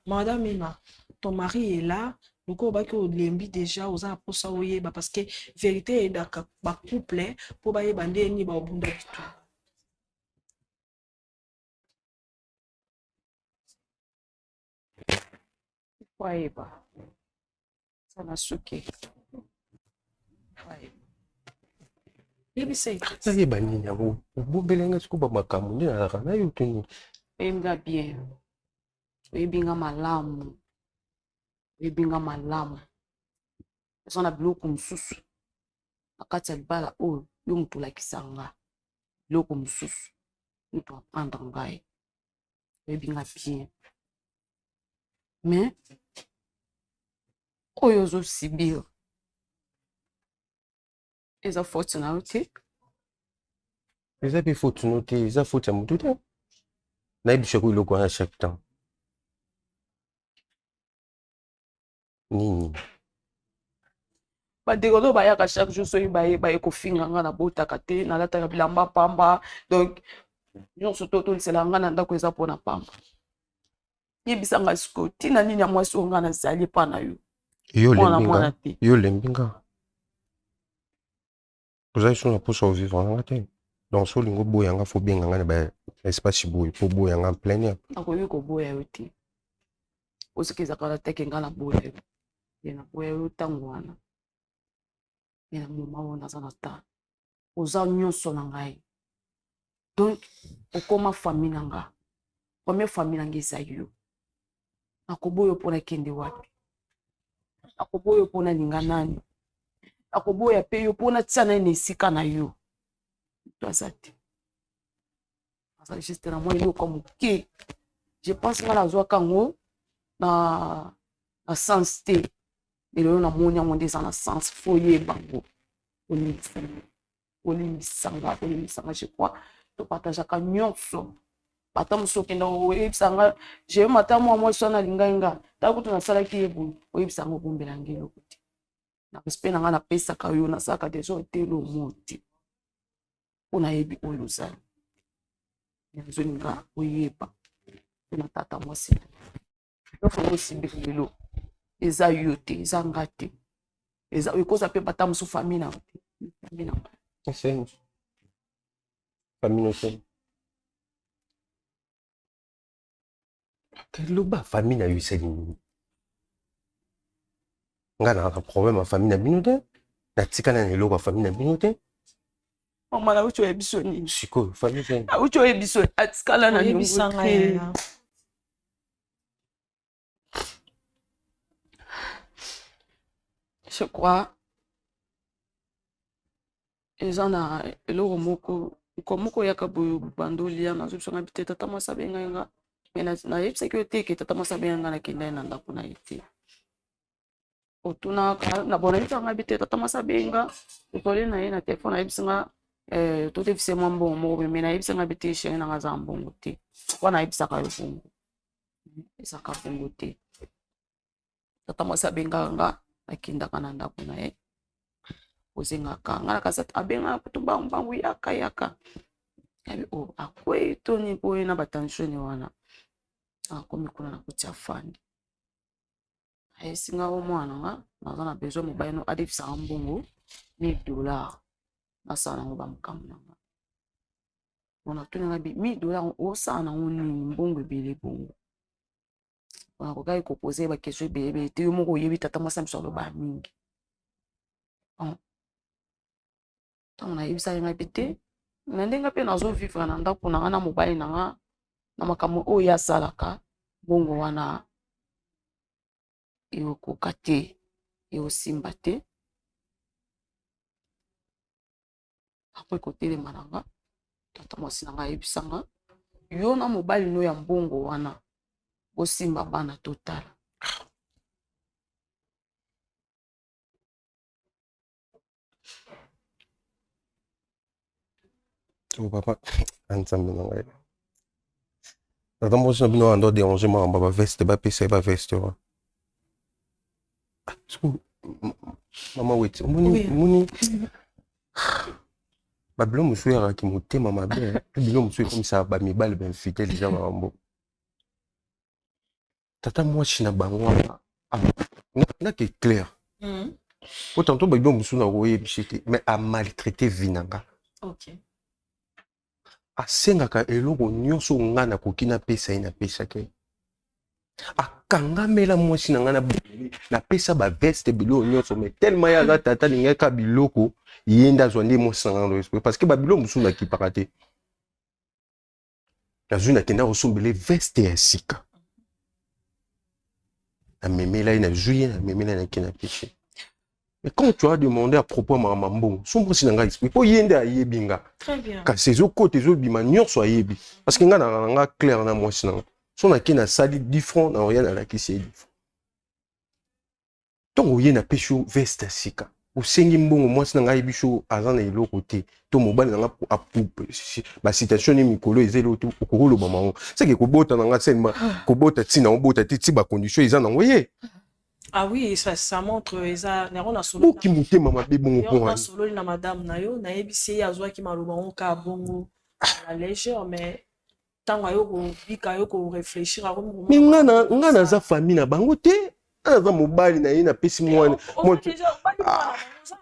Madame Emma, ton mari est là. Loko obaki olembi déjà, oza na mposa oyeba, parce que vérité eyedaka bacouple mpo bayeba nde nini baobunda bitumba. Po ayeba eza na suki, po ayeba. Yebisa ye. Nayeba nini yango? Obombeli nga siko bamakambo nde nazalaka na yo to nini? Oyebi nga bien, oyebi nga malamu, oyebi nga malamu. Eza na biloko mosusu na kati ya libala oyo yo moto olakisa nga, biloko mosusu moto apprendre ngai. Oyebi nga bien, mais oyo ozosubir eza faute na yo te. Eza mpe faute no te, eza faute ya motu te. Nayebisako eloko wana chaque temps nini? Bandeko oyo bayaka chaque jour, soki baye, baye kofinga nga nabotaka te, nalataka bilamba pamba. Donc nyonso to tolisela nga na ndako eza mpona pamba. Yebisa nga sikoyo ntina nini ya mwasi oyo nga nazali epa na yo? Yo mwana olembi nga. Mwana te. Yo olembi nga, ozali so na mposa ovivre na nga te. Donc so olingi oboya nga, fo benga nga na ba espace boye mpo oboya nga en plein air. Nakoki koboya yo te. Osiki ezalaka na teke nga naboya yo ye, naboya yo ntango wana ye na moma oyo naza na ta. Oza nyonso na ngai, donc okoma famille na nga. Première famille na ngai eza yo. Nakoboya yo mpona kende wapi? Nakoboya yo mpona linga nani? Nakoboya mpe yo mpona tia nani na esika na yo? Moto aza te, aza juste na mwa eloko ya moke. Je pense nga nazwaka yango na sens te, mais lelo namoni yango nde eza na sens. Fo oyeba yango. Olimbisanga, olimbisanga, olimbisanga. Je crois topartageaka nyonso. Ata mosu okenda oyebisanga jeyoma, ata mwa mwasi wana alingai nga, ta kutu nasalaki ye boye. Oyebisanga obombela ngai eloko te. Na respect na ngai napesaka yo, nasalaka deja otelo mo te mpo nayebi oyo ozali. Nazolinga oyeba mpona tata mwasi, nyonso oyo osimbeli lelo eza yo te, eza nga te, eza ekoza mpe bata mosusu famille na yo te, famille na ngai. Eseni famille no eseni loba famille na yo esali nini? Nga na problème ya famille na bino te, natikala na eloko ya famille na bino te. Mama, nauti oyebi so nini? Sikoyo famille esali? Nauti oyebi so atikala na niongo Oyebisanga te. yaya. Je crois eza na eloko moko moko moko oyaka boye banda olia, nazobisanga bi te. Tata mwasi abengai nga. Mais nayebisaki yo te ke tata mwasi abenga ngai nakendaki na ndako na ye te. Otunaka na bona yebisaka ngai te tata mwasi abenga totole na ye na telefone ayebisi nga eh, totefise mwa mbongo moko boye, mais nayebisa ngai te chéri na ngai aza na mbongo te. Wana ayebisaka yo bongo, ezalaka bongo te. Tata mwasi abengaka nga, nakendaka na ndako na ye kozengaka nga na kasi abengaka kutu mbangu mbangu, yaka yaka. Abi o oh, akwei to nini mpo ye na batension wana. Akomi kuna na koti afandi, ayebisi nga o mwana nga naza na besoin mobali no adefisaka mbongo 1000 dollars, nasala nango bamakambo na nga. Bon, natuni nga bi 1000 dollars osala nango nini, mbongo ebele bongo? Nakokaki kopose baquestion ebele ebele te, yo moko oyebi tata mwasi na biso aloba mingi. Bon, ntango nayebisaki ngai mpe te na ndenge mpe nazovivre na ndako na nga na mobali na nga na makambo oyo ye asalaka, mbongo wana ekokoka te, ekosimba te. Akoki kotelema na nga, tata mwasi na nga ayebisa nga: yo na mobali no ya mbongo wana bosimba bana totala. Oh, papa, nzambe na ngai, tata mwasi na bino ando déranger makambo ya baveste, bapesa ye baveste wana. Mama Weti, omoni, omoni babilo mosusu eyakaki motema mabe, mpe bilo mosusu ekomisaka bamibali bainfidèle. Eza makambo tata mwasi na bango wana nake clair po tantôt babilo mosusu na koyebisi te, mais amaltraité vie na nga. Asengaka eloko nyonso nga nakoki napesa ye, napesaki ye. Akangamela mwasi na ngai, napesa baveste, biloko nyonso, mais tellement ye aza tata, alingaki biloko ye nde azwa, nde mwasi na ngai esprit, parce que babiloko mosusu nakipaka te. Nazwi, nakenda kosombela veste ya sika, namemela ye, nazwi ye, namemela ye, nake napesi. Mais quand tu as demandé à propos ya makambo ya mbongo, so mwasi na ngai esprit, mpo ye nde ayebi nga, kasi ezokota ezobima nyonso ayebi, parce que ngai nanga nga clair na mwasi na nga. So nake nasali 10 francs na oya, nalakisi ye 10 francs. Ntongo oye, napesi yo veste ya sika, osengi mbongo, mwasi na ngai ayebi so aza na eloko te, to mobali na nga basituation ni mikolo eza eloko te, okoki oloba mango seke kobota na nga selma kobota ntina obota te ti bacondition eza nango ye. Ah oui, ça montre eza yango na solo. Boki motema mabe bongo mpo na sololi na madame na yo, nayebisi ye, azwaki maloba yango kaka bongo à la légère, mais ntango ayo kobika, ayo koréfléchir. Mais nga naza famille na bango te, nga naza mobali na ye, napesi mwana.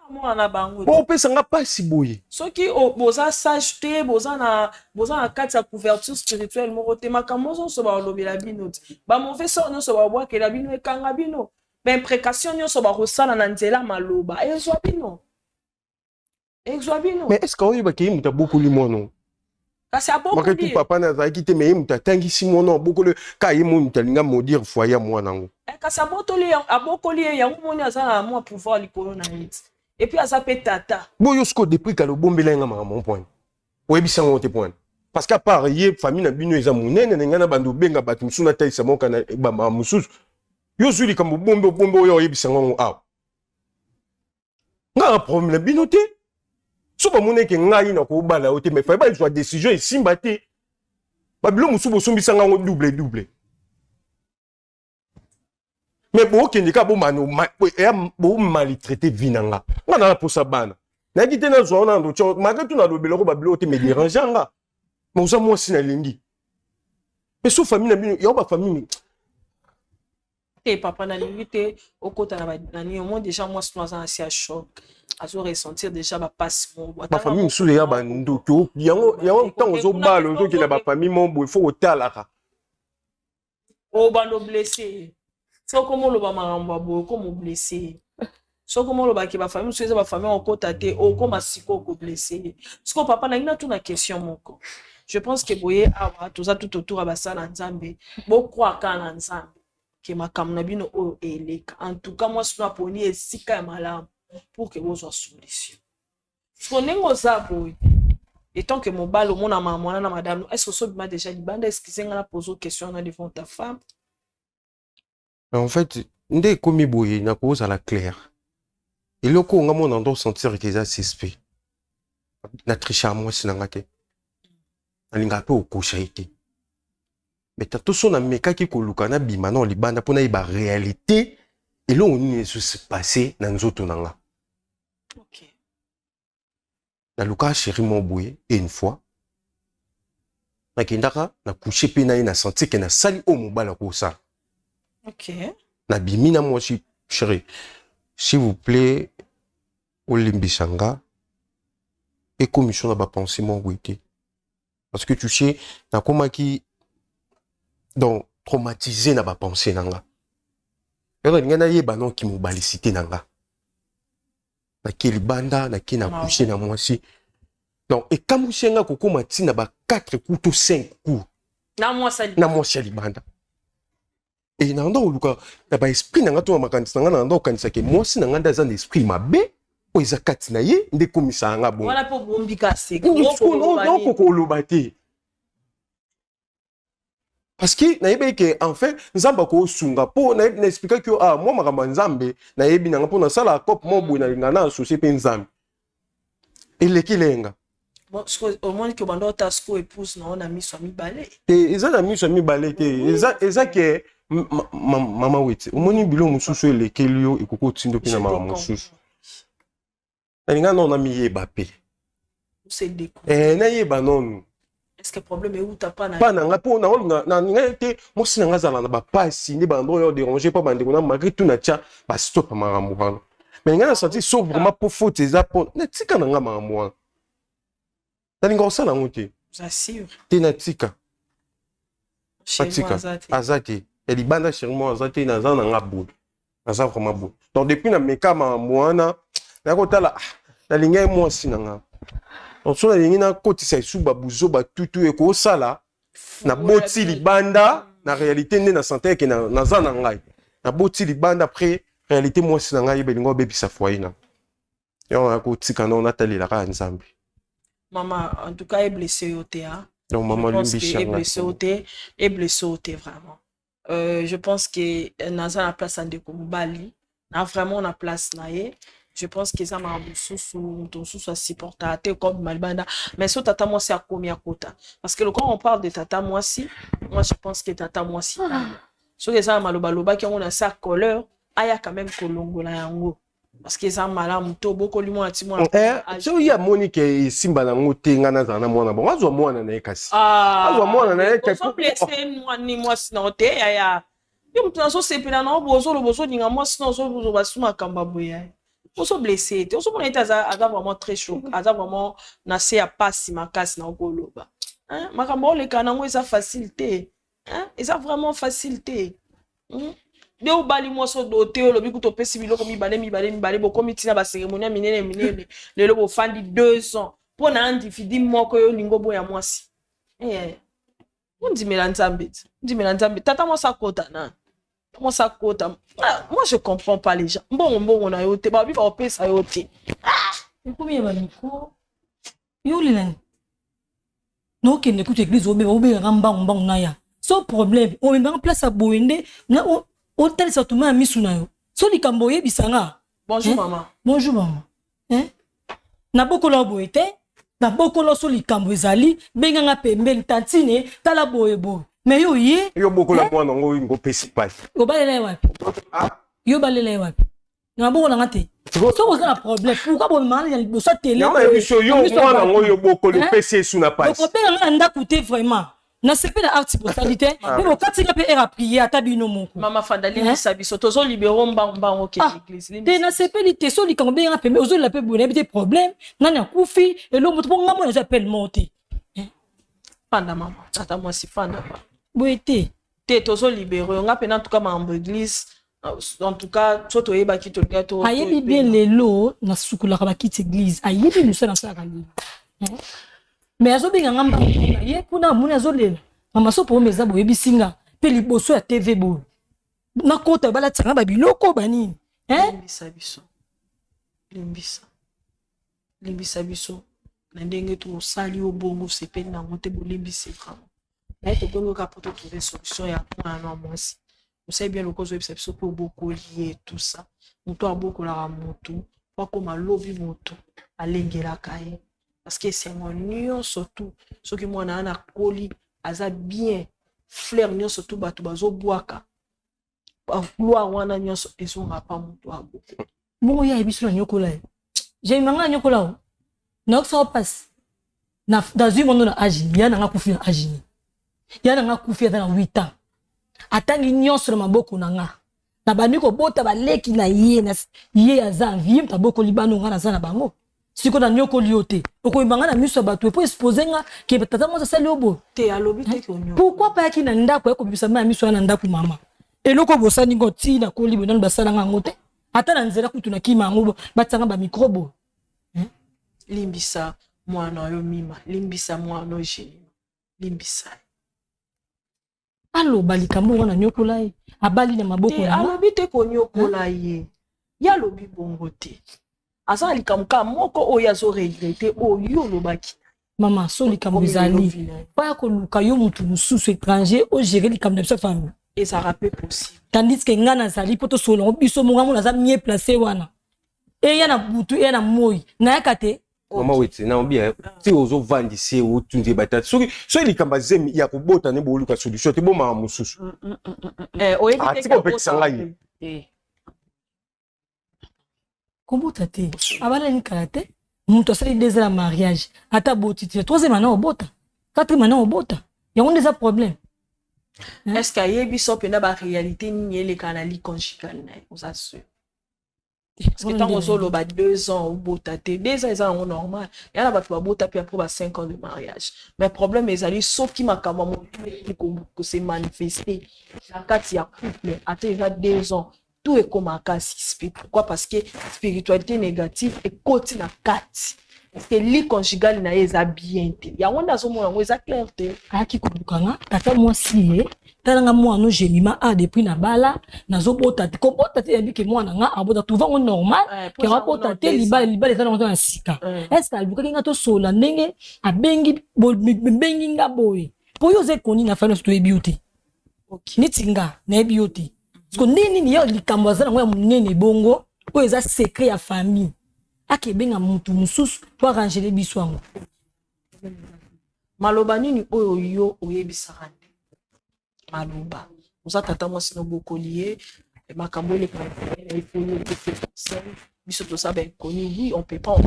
Mwana na bango. Opesa nga mpasi boye. Soki boza sage te, boza na kati ya couverture spirituelle moko te, makambo nyonso balobela bino te, bamauvais sort nyonso babwakela bino ekanga bino, baimprécation nyonso bakosala na nzela maloba ezwa bino, ezwa bino. Mais est ce que oyebaki ye moto abokoli mwana? Kasi abokoli. Papa na azalaki te, mais ye moto atangisi mwana, abokoli ka ye mo moto alinga maudire foyer ya mwana yango. Kasi abotoli, abokoli ye yango, moni aza na mwa pouvoir likolo na ye ti, et puis aza mpe tata. Boyo sikoyo depuis kala obombela ye nga makambo point, oyebisi yango te point, parce que à part ye, famille na bino eza monene na ngai na bando obenga bato mosusu natalisa moka na bamakambo mosusu. Yo ozwi likambo bombe, obombe oyo oyebisa yango awa, ngai na problème na bino te. So bamoni eke ngai nakobala yo te, mais faye bazwa décision esimba te. Babilo mosusu bosombisanga yango double double, mais bokende kaka bomaltraité vie na nga. Nga na naposa bana, nayaki te nazwa wana ndotia, malgré tout nalobelako babiloko te, mais dérange nga. Mais oza mwasi nalingi, mais so famille na bino yango bafamille. Te papa, nalingi te okota na nani. Omoi déjà mwasi no aza na si ya choc, azo ressentir déjà bapasi moko. Bafamille mosusu eya bandoki yango. Yango ntango ozobala, ozokenda bafamille moko boye, fo kotalaka. Obanda oblesse ye. Soki omoloba makambo ya boye, okoma oblesse ye. Soki omolobaki bafamille mosusu eza bafamille okota te, okoma sikoyo koblesse ye. Sikoyo papa, nangi natuna question moko. Je pense que boye awa toza tout autour ya basala Nzambe, bocroire kaka na Nzambe ke makambo na bino oyo eleka. En tout cas mwasi no aponi esika ya malamu pour ke bozwa solution. Siko ndenge oza boye. Etant que mobali omona mama wana na madame, est ce que osobima déjà libanda? Excuse nga na pose question wana devant ta femme. En fait, nde ekomi boye, nakozala clair. Eloko oyo nga mona ndo sentir ke eza suspect, na tricha mwasi na nga te, nalingaka mpe okosha ye te, mais tanto so namekaki koluka nabima na libanda mpo nayeba réalité eloko nini ezo se passe na nzoto na nga. Nalukaka chéri moko boye, et une fois nakendaka na couche mpe na ye, na sentir ke nasali oyo mobali akosala. Nabimi na mwasi: "Chéri, s'il vous plaît, olimbisa nga, ekomi so na bapensées moko boye te, parce que tu sais, nakomaki donc traumatisé na bapensées na nga. Yo nalingai nayeba noki mobalicité na nga." Nake libanda, nake na couche na mwasi. Donc ekamwisi nga kokóma ntina ba 4 coups to 5 coups na mwasi ya na mwasi ya libanda. E na nda koluka na baesprit na nga to na makanisi na nga, na nda kokanisaka mwasi na nga nde aza na esprit mabe oyo eza kati na ye, nde ekomisaka nga bongo. Wana mpe obombika Naokoka koloba te, parce que nayebi ke en fait Nzambe akosunga, mpo na expliquaki yo, ah, mwa makambo ya Nzambe nayebi nanga, mpo nasala cope mwa boye, nalinga na associé mpe Nzambe eleki lenga. Omoni ke obanda ota siko épouse na yo na miso ya mibale. Te, eza na miso ya mibale te, eza ke mama weti, omoni biloko mosusu elekeli yo, ekoki otindo mpe na makambo mosusu. Nalinga nano namiyeba mpe. Eh, nayeba nonu. Est-ce que problème euta pa na Pa na nga, mpo naolinga nalinga te mwasi na nga azala na bapasi nde bando oyo déranger mpo bandeko na. Malgré tout, natya bastop ya makambo wana, mais ngai na senti so vraiment mpo faute eza mpo natika na nga makambo wana, nalinga kosala yango te. Te, natika, natika. Aza te ya libanda, chéri moko aza te. Naza na nga boye, naza vraiment boye. Donc depuis na meka makambo wana, nakotala, nalingi ye mwasi na nga. Donc so nalingi nakotisa esu babuzo batutu ekosala, naboti libanda na réalité nde na sante eke naza na ngai, naboti libanda. Après, réalité mwasi na ngai yebelingo abebisa foyer na yango, nakotika nao, natalela kaka Nzambe. Mama, en tout cas eblesse yo te, hein? Donc mama, limbisa. Eblesse yo te, eblesse yo te vraiment. Je pense que naza na place ya ndeko mobali, na vraiment na place na ye. Je pense que eza makambo mosusu, moto mosusu asupportaka te comme malibanda. Mais so tata mwasi akomi akota, parce que quand on parle de tata mwasi, moi je pense que tata mwasi, soki eza na maloba alobaki yango na sa colère, aya quand même kolongola yango, parce que eza malamu to bokoli mwana ti mwana. Soki amoni ke esimba nango te, ngai nazala na mwana bongo, azwa mwana na ye kasi. Azwa mwana na ye. Ozoblesse mwani mwasi na yo te, yaya. Yo moto nazosepela na yo boye, ozoloba ozolinga mwasi na ozoloba su makambo ya boye, yaya. Ozoblesse te, ozomona ete aza vraiment très choc, aza vraiment na se ya pasi makasi na okoloba makambo oleka nango. Eza facile te, eza vraiment facile te. Nde obali mwasi odote, olobi kuta opesi biloko mibale mibale mibale, bokomi ntina bacérémonie ya minene minene, lelo bofandi 2 ans mpo na individu moko. Yo olingi oboya mwasi, ondimela Nzambe ti ondimela Nzambe. Tata mwasi akota nani, mwasi akota. Moi je comprends pas les gens. Mbongo mbongo na yo te, babi baopesa yo te. Ekomi ya bamicro. Yo olelani, naokende kutu église, obeba obengaka mbangu mbangu naya. So problème omemaka place ya boye nde otalisa tuma ya misu na yo, so likambo oyebisa nga. Bonjour mama. Bonjour mama. Nabokola boye te, nabokola. So likambo ezali, benganga pembeni: "Tantine, tala boye boye." Mais yo ye Yo bokola mwana yango, ngopesi pasi. Obalela ye wapi? Yo balela ye wapi? Na bokolanga te. Soki oza na problème, pourquoi bomemaka na liboso ya tele? Biso yo mwana yango, yo bokoli, opesi esu na pasi. Okobenganga na ndako te. Vraiment, nasepe na acte bosali te, mpe bokatinga mpe heure ya prière, ata bino moko. Mama fanda, limbisa biso, tozolibero mbangu mbangu okende église. Te, nasepeli te. So likambo, obenganga pembe, ozolela mpe boye, nayebi te problème nani akufi eloko moto, mpo nga mona eza appel moko te. Fanda mama, tata mwasi, fanda. Boye te. Te, tozolibero yo nga mpena. En tout cas makambo église, en tout cas so toyebaki, tolinga to Ayebi bien, lelo nasukulaka bakiti église, ayebi mosala nasalaka lelo, mais azobenga nga mbangu ye kuna, amoni azolela. Mama, so problème eza, boyebisi nga mpe liboso ya TV boye, nakota balatisaka nga babiloko banini. Limbisa biso, limbisa, limbisa biso. Na ndenge tosali yo bongo osepeli nango te, bolimbisi vraiment. Naye tokomi kaka mpo totrouve solution ya mwana na mwasi. Osali bien lokola ozoyebisa biso mpe obokoli ye tout ça. Moto abokolaka motu mpo akoma lobi motu alengelaka ye. Parce que esengo nyonso tu soki mwana wana akoli aza bien, fleur nyonso tu bato bazobwaka gloire wana nyonso ezonga pa moto aboko. Bongo ye ayebi so na nyokola ye. Jemima nga na nyokola o. Nayokisa yo mpasi. Nazwi mondo na age nini? Ya na nga akufi na age nini? Ya na nga akufi aza na 8 ans. Atangi nyonso na maboko na nga. Nabandi kobota baleki na ye na ye aza vie moto abokoli bana nga naza na bango. Siko na nyokoli yo te. Okoyeba nga na miso ya bato epo expose nga ke tata mwasi asali yo boye. Te alobi te ke onyokola. Pourquoi pas yaki na ndako ya kobimisa mai ya miso wana na ndako mama? Eloko bosani ngo ti na koli boye nanu basala nga yango te. Ata na nzela kutu na kima yango batia nga ba micro boye. Hein? Limbisa mwana yo Mima, limbisa mwana yo Jemima. Limbisa ye. Aloba likambo wana nyokola ye. Abali na maboko na Alobi te konyokola ye. Ye alobi bongo te. Aza na likambo kaka moko oyo azo regretter oyo yo olobaki. Mama, so likambo ezali pa ya koluka yo mutu mosusu étranger o gérer likambo na biso famille. Ezalaka pe possible. Tandis que nga nazali po tosolola yango biso moko, nga naza mieux placé wana. Eya na butu, eya na moyi, nayaka te. Mama weti na obia ti ozovandisa ye otundi ye batata soki soki likambo ya zemi ya kobota nde boluka solution te bomaka mosusu. Oyebi te Atika opekisa ngai ye. Kobota te, abalani kala te, moto asali deux ans ya mariage ata aboti te, troisième année obota, quatrième année obota, yango nde eza problème. Est ce que ayebi so mpenza ba réalité nini eleka na lit conjugal na ye? Oza sûr? Parce que ntango ozoloba 2 ans obota te, 2 ans eza yango normal. Ya na bato babota mpe après ba 5 ans de mariage. Mais problème ezali soki makambo ya mobali kose manifester na kati ya couple ata eza 2 ans, tout ekomaka suspect. Pourquoi? Parce que spiritualité négative ekoti na kati. Parce que lit conjugal na ye eza bien te. Yango nde azomona yango eza clair te. Ayaki koluka nga tata mwasi ye, tala nga mwana Jemima a depuis na bala nazobota te, kobota te yabi ke mwana nga abota trouve yango normal ke abota te, libala libala eza nango na sika. Est-ce que alukaki nga tosola ndenge abengi bengi nga boye? Po yo oza ekoni na famille toyebi yo te. Neti nga nayebi yo te. Parce que ndenge nini yo likambo aza nango ya monene bongo oyo eza secret ya famille, akebenga mutu mosusu po arrangele biso yango. Maloba nini oyo yo oyebisaka nde? Maloba. Oza tata mwasi nobokoli ye, makambo eleka na ye, il faut yo conseil. Biso toza ba inconnu, oui, on peut pas en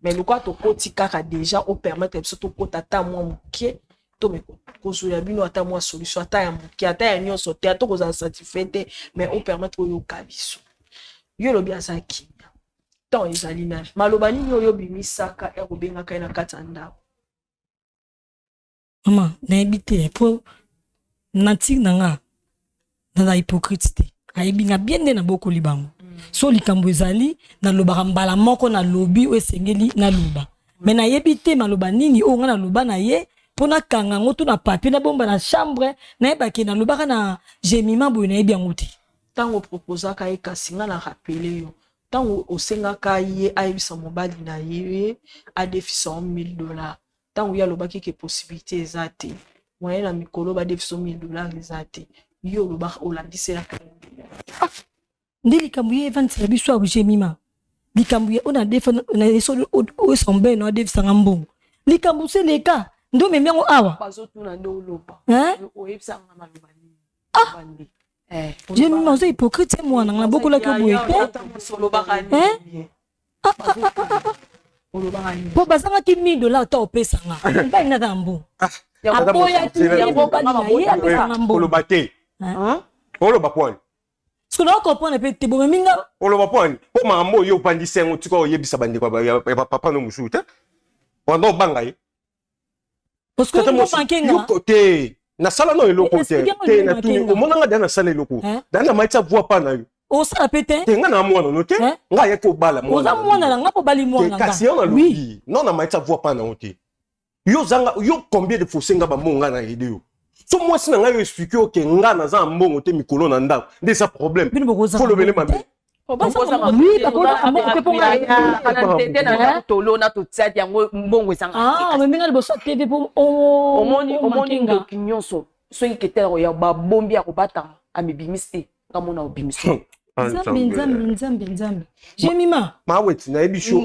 mais lokola tokoti kaka déjà o permettre biso tokota ata mwa moke, to kozwela bino ata mwa solution, ata ya moke, ata ya nyonso te, ata kozala satisfait te, mais o permettre oyoka biso. Yo lobi aza kimia. Temps ezali na maloba nini oyo obimisaka ya kobengaka ye na kati ya ndako? Mama, nayebi te po nature na nga naza hypocrite te. Ayebi nga bien nde nabokoli bango. So likambo ezali nalobaka mbala moko, nalobi oyo esengeli naloba. Mais nayebi te maloba nini oyo nga naloba na ye mpo nakanga yango to na papier nabomba na chambre, nayeba ke nalobaka na Jemima boye, nayebi yango te. Ntango oproposaka ye, kasi nga na rappeler yo ntango osengaka ye ayebisa mobali na ye adefisa yo 1000 dollars, ntango ye alobaki ke possibilité eza te, moyen na mikolo badefisa yo 1000 dollars eza te, yo olobaka olandiselaka ye. Ah, nde likambo ye evandisaka biso awa Jemima, likambo ya oyo nadefa na eso oyo sombe na adefisanga mbongo, likambo se leka nde omemi yango awa. Bazotuna nde oloba. Hein? Oyebisanga maloba nini? Ah! Jemima oza hypocrite ye mwana nga nabokolaki yo boye te. Hein? Ah, ah, ah, ah, ah. Po bazangaki 1000 dollars ata opesa nga. Mobali naza na mbongo. Aboyaki ye mobali na ye apesa nga mbongo. Oloba te. Oloba pwani. Parce que na comprendre pe te bomemi nga. Oloba pwani. Po makambo oyo opandisi yango tika oyebisa bandeko ya papa no mosusu te. Wanda obanga ye. Parce que yo manque nga. Yo te. Nasala no eloko te. Te na tuni omona nga da nasala eloko. Da na maitsa voix pa na yo. Osala pe te. Te nga na mwana no te. Nga ye ko bala mwana. Oza mwana na nga po bali mwana nga. Kasi yo na lobi. Non na maitsa voix pa na yo te. Yo zanga yo combien de fois senga ba mbongo nga na aider yo. So mwasi na nga yo expliquer yo ke nga naza na mbongo te mikolo na ndako. Nde eza problème. Bino bokozanga. Faut lobele mabe. Nzete na ndako tolona totiaki yango mbongo ezanga. Ah, omeminga liboso ya TV mpo omoni omoni ndoki nyonso soki ketela ya babombi ya kobatama amibimisi te nga mona obimisi. Nzambe nzambe nzambe nzambe Jemima. Maweti nayebi sio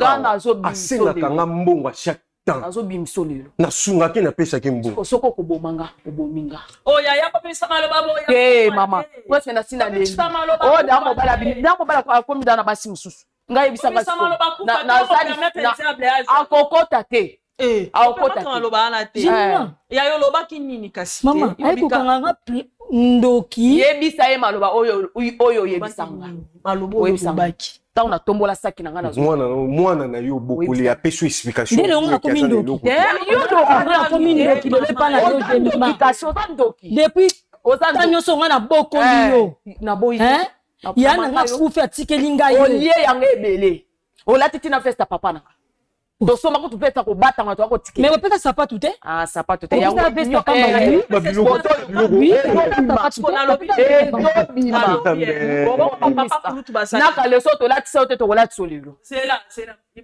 asengaka nga mbongo ya chaque temps. Nazobimisa lelo. Nasungaki napesaki mbongo. Soki okoboma nga obomi nga. Oh yaya kopesa maloba boya. Te mama. Presque na sina leli. Oh da mobala bimi. Da mobala akomi da na basi mosusu. Nga yebisa nga sikoyo. Na na akokota te. Eh, akokota te. Maloba wana te. Ya yo lobaki nini kasi te. Mama, ayi kokanga nga ndoki. Yebisa ye maloba oyo oyo oyebisa nga. Maloba oyo olobaki. Ntango natombola saki na ngai nazo mwana mwana na yo bokoli apesi yo explication. Nde longo nakomi ndoki. Nakomi ndoki lelo epa na yo Jemima. Kasi oza ndoki. Depuis oza ntango nyonso ngai nabokoli yo. Naboyi. Ya na ngai akufi atikeli ngai yo. Olie yango ebele. Olati tina veste ya papa na ngai. Tosomba kutu mpe ta kobatama toya kotikela. Mais bopesa sapatu te? Ah sapatu te. Yango veste ya pamba ye. Na kaleso tolatisa yo te tokolatisa yo lelo.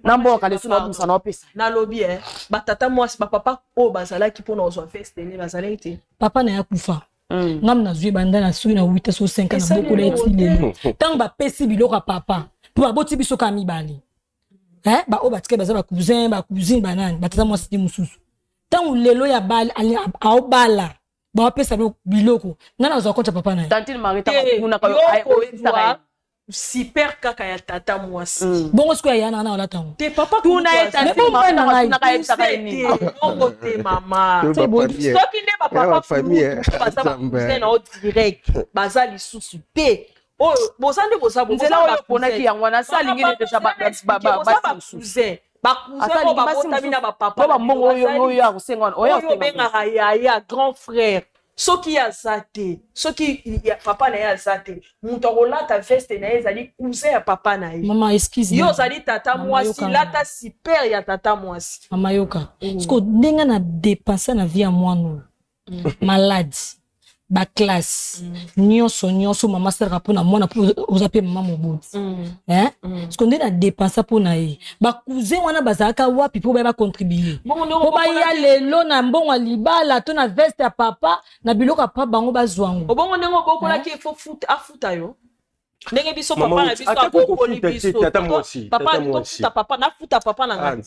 Na mbongo kaleso na obimisa na opesa. Nalobi eh batata mwasi bapapa oyo bazalaki mpona kozwa veste ne bazalaki te. Papa na ye akufa. Ngam nazwi banda na soki na 8 so 5 ans na bokola ye ti lelo. Ntango bapesi biloko ya papa mpo baboti biso kaka mibale. Eh, ba oyo batikali baza ba cousin ba cousine banani batata mwasi te mosusu ntango lelo ya bali aobala bawapesa biloko ngai nazwa konte ya papa na ye. Tantine Marie ntango atunaka yo oyebisaka ye super kaka ya tata mwasi. Bongo sikoyo ya yana na olata yango. Te papa tuna ye tantine Marie ntango atunaka ayebisaka ye nini. Bongo te mama. Soki nde ba papa baza ba cousin na yo direct baza lisusu te. Oyo boza nde boza nzela oyo oponaki yango wana asi alingi nde deja basi mosusu bacousin oyo babotami na bapapa bambongo oyo oyo akosenga wana oyo obengaka yaya grand frère soki ye aza te soki papa na ye aza te moto akolata veste na ye ezali cousin ya papa na ye. Mama excuse yo ozali tata mwasi lata super ya tata mwasi. Mama yoka siko ndenge na depensa na vie ya mwana oyo malade ba classe nyonso nyonso mama asalaka mpona mwana mpo oza mpe mama moboti eh? Siko nde na depensa mpo na ye bacousin wana bazalaka wapi mpo baya bacontribue mpo baya lelo na mbongo ya libala to na veste ya papa na biloko ya papa bango bazwa yango. Obongo ndenge obokolaki ye fo afuta yo ndenge biso papa na biso abokoli biso papa tofuta papa nafuta papa na ngai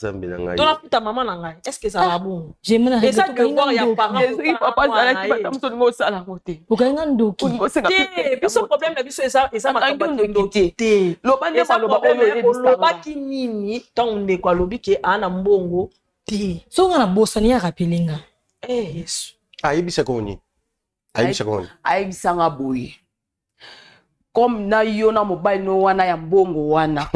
to nafuta mama na ngai est ce que ezala bongo eza devoir ya parent papa azalaki bata moto olingi osala yango te okangi nga ndoki te biso problème na biso eza eza makambo ya ndoki te loba nde maloba oyo olobaki nini ntango ndeko alobi ke aa na mbongo te soki nga nabosani ye arapele nga eh yesu ayebisaka yo nini ayebisaka yo nini ayebisanga boye comme na yo na mobali no wana ya mbongo wana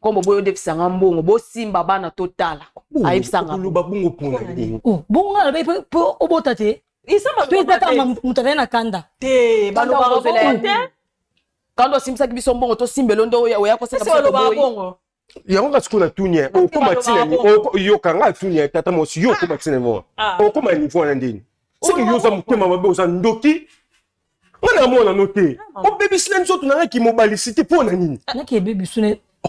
comme boyo odefisa nga mbongo bosimba bana totala ayebisa nga oloba bongo mpona nini oh, bongo nga nalobi mpo obota te to eza kaka moto azali na kanda te balobaka bongo te kanda osimbisaki biso mbongo tosimbelo nde oya kosenga biso bongo yango nga sikoyo natuni ye okoma ntina yoka nga atuni ye tata mwasi yo okoma ntina mwa okoma niveau wana ndeni seke yo oza motema mabe oza ndoki nga na mwana no te obebisi na nzoto na nga kimobalisi te mpo na nini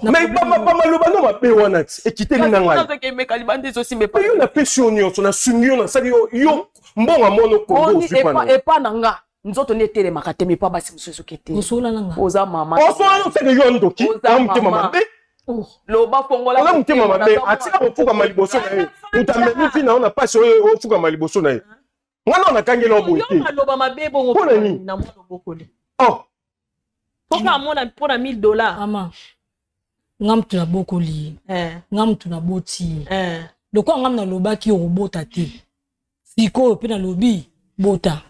mais bamaloba no mabe wana ti ekiteli na ngai yo napesi yo nyonso nasungi yo nasali yo yo mbongo ya mwana okongo ozwi epa na nga nzoto nde etelemaka te mepa basi mosusu ezoki te osola na nga oza mama osola na oseke yo ndoki oza motema mabe loba fongola oza motema mabe atika kofukama liboso na ye moto amemi vi na yo na mpasi oyo ofukama liboso na ye nga na nakangeli yo boye te maloba mabe bongo mpo na nini na mwana obokoli oh mpo amona mpo na 1000 dollars mama nga mutu nabokoli ye eh. nga mutu naboti ye eh. lokola nga nalobaki okobota te sikoyo mpe nalobi bota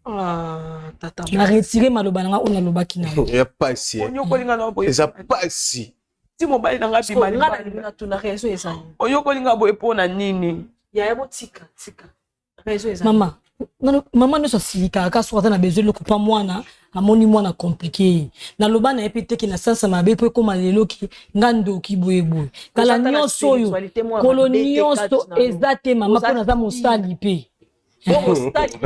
ah, tata na retire maloba na nga oyo nalobaki na yo ya pasi eza pasi ti mobali na nga bima natuna raison eza nini oyokoli nga boye mpo na nini yaya botika tika raison eza mama mama nyonso asilikaka kaka soki aza na besoin eloko mpa mwana amoni mwana komplike ye naloba na ye mpe teke na sansa mabe mpo ekóma lelo ki nga ndoki boyeboye kala nyonso oyo kolo nyonso eza te mama mpo naza mosali mpe. Bongo stade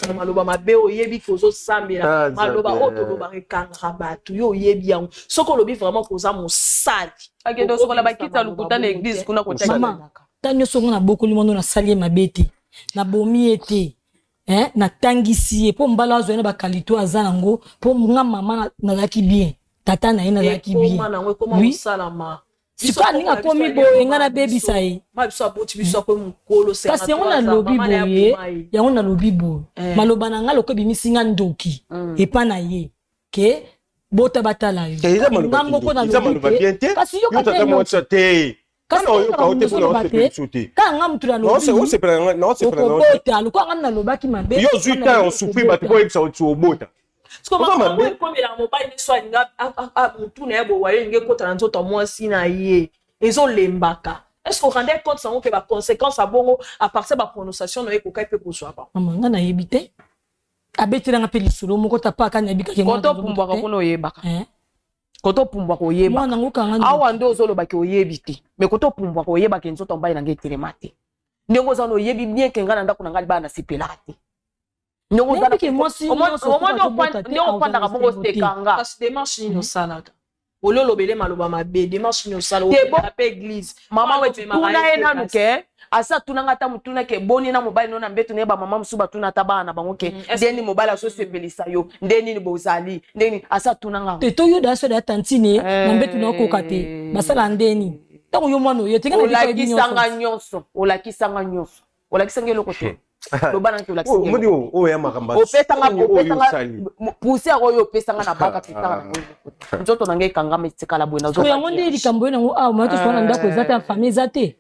na maloba mabe oyebi ke ozosambela, Ah, maloba oyo Nzambe. tolobaka ekangaka bato, yo oyebi yango. Soki olobi vraiment koza mosali, Akende osokola bakiti ya lokuta na église kuna kotia. Mama, ta nyonso ngo nabokoli mwana, nasali ye mabe te, nabomi ye te, eh, natangisi ye mpo mbala azwa ye na bakalito aza nango, mpo nga mama nazalaki bien, tata na ye nazalaki bien. Ekoma nango, ekoma Oui. kosalama. Sikoyo alingi akomi boye, nga nabebisa ye. Ma biso aboti biso, akomi mokolo. Kasi yango nalobi boye, yango nalobi boye, maloba na nga loko ebimisi nga ndoki epa na ye ke bota batala yo. Eza maloba Nga moko kindoki, eza nalobi maloba te. bien te. Kasi Yo yoka tata te. mwasi te. Kasi Kana oyoka o te mpona ozoloba osepela te. biso te. Kaka nga mutu nalobi. Osepela na osepela na Okobota lokola nga nalobaki mabe. Yo ozwi nga temps nalobi osouffrir bato okobota. po oyebisa oti obota. Oza mabe. Ekomela mobali nyonso alinga motu na ye boye, alingi ekota na nzoto ya mwasi na ye, ezolembaka. Est ce que orendre compte yango ke baconséquence ya bongo à partir ya baprononciation na ye ekokai mpe kozwa bango? Mama, nga nayebi te, abetelanga mpe lisolo moko ta paka nayebi kaka. Koto opumbwaka kuna oyebaka, koto opumbwaka oyebaka. Mwana ngo kanga ndoki. Awa nde ozolobaki oyebi te, mais koto opumbwaka oyebaka nzoto ya mobali na ngai etelema te. Ndenge oza wana, oyebi bien ke ngai na ndako na ngai libala nasepelaka te. Ndenge oza na- Nayebi ke mwasi nyonso Omoni azobota te, ndenge ofandaka bongo, aza na osekanga. Kasi démarche nini osalaka oli olobele maloba mabe? Démarche nini osala? Te, Okendaka mpe église? Mama Mwana weti, omemaka tuna ye te, nanu kasi. ke asi atunanga ata motuna ke boni na mobali no na mbeto na ye. Bamama mosusu batuna ata bana na bango ke nde nini mobali azosepelisa yo, nde nini bozali, nde nini asi atunanga. Te, toyoda so da tantine na mbetu na okoka te, basala ndeni ntango yo mwana oyo te. Olakisanga nyonso, olakisanga nyonso, olakisanga eloko te. Loba nanga ke olakisanga Omoni eloko. oyo ya makambo Opesanga oyo opesanga osali. Poussière oyo opesanga na baka tisanga na nzoto na ngai ekangama, etikala boye. Po yango nde likambo oyo nango awa moya tosoka na ndako eza te, famille eza te,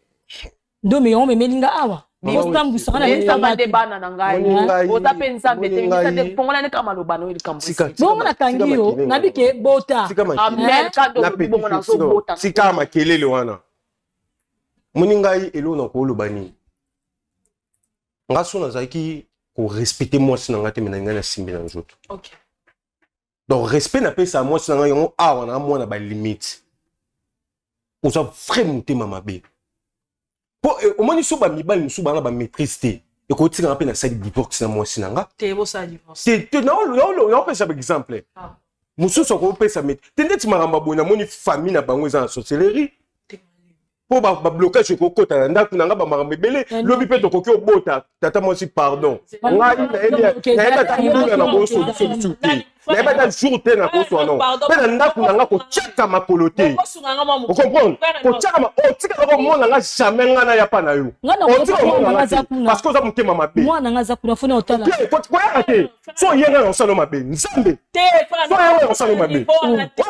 nde yango memeli nga awa osambwisaka na Nzambe nde bana na ngai, oza mpe Nzambe te. Bimisa nde, fongola nde kaka maloba na oyo likambo. Bongo nakangi yo, nabi ke bota. Amen. Kando olobi bongo, nazobota. Tika makelele wana. Moni ngai eloko na koloba nini? Nga so nazalaki korespecte mwasi na ngai te, me na ngai nasimbi na nzoto. Donc respect napesa mwasi na ngai yango awa na mwana balimite. Oza vrai motema mabe mpo omoni so bamibali mosusu bana bamaîtrise te, ekotikanga mpe nasali divorce na mwasi na nga. Te, bosala divorce. Te te, naopesa baexemple mosusu akopesa me te ndeti makambo ya boye. Namoni famille na bango eza na sorcellerie mpo bablocage ekokota na ndako na nga, bamakambo ebele. Lobi mpe tokoki obota. Tata mwasi, pardon, ngai nayebi ata mbula na kosoluso lisusu te, nayebi ata jour te na koswa non mpe na ndako na nga kotiaka makolo te. Ocomprendre? Kotiaka otikaka komona nga jamais, nga naya pa na yo, otika komona nga te parce que oza motema mabe. Mwana nga aza kuna, fona otala. Koyaka te so oye nga na kosala mabe. Nzambe, so oye nga na kosala mabe,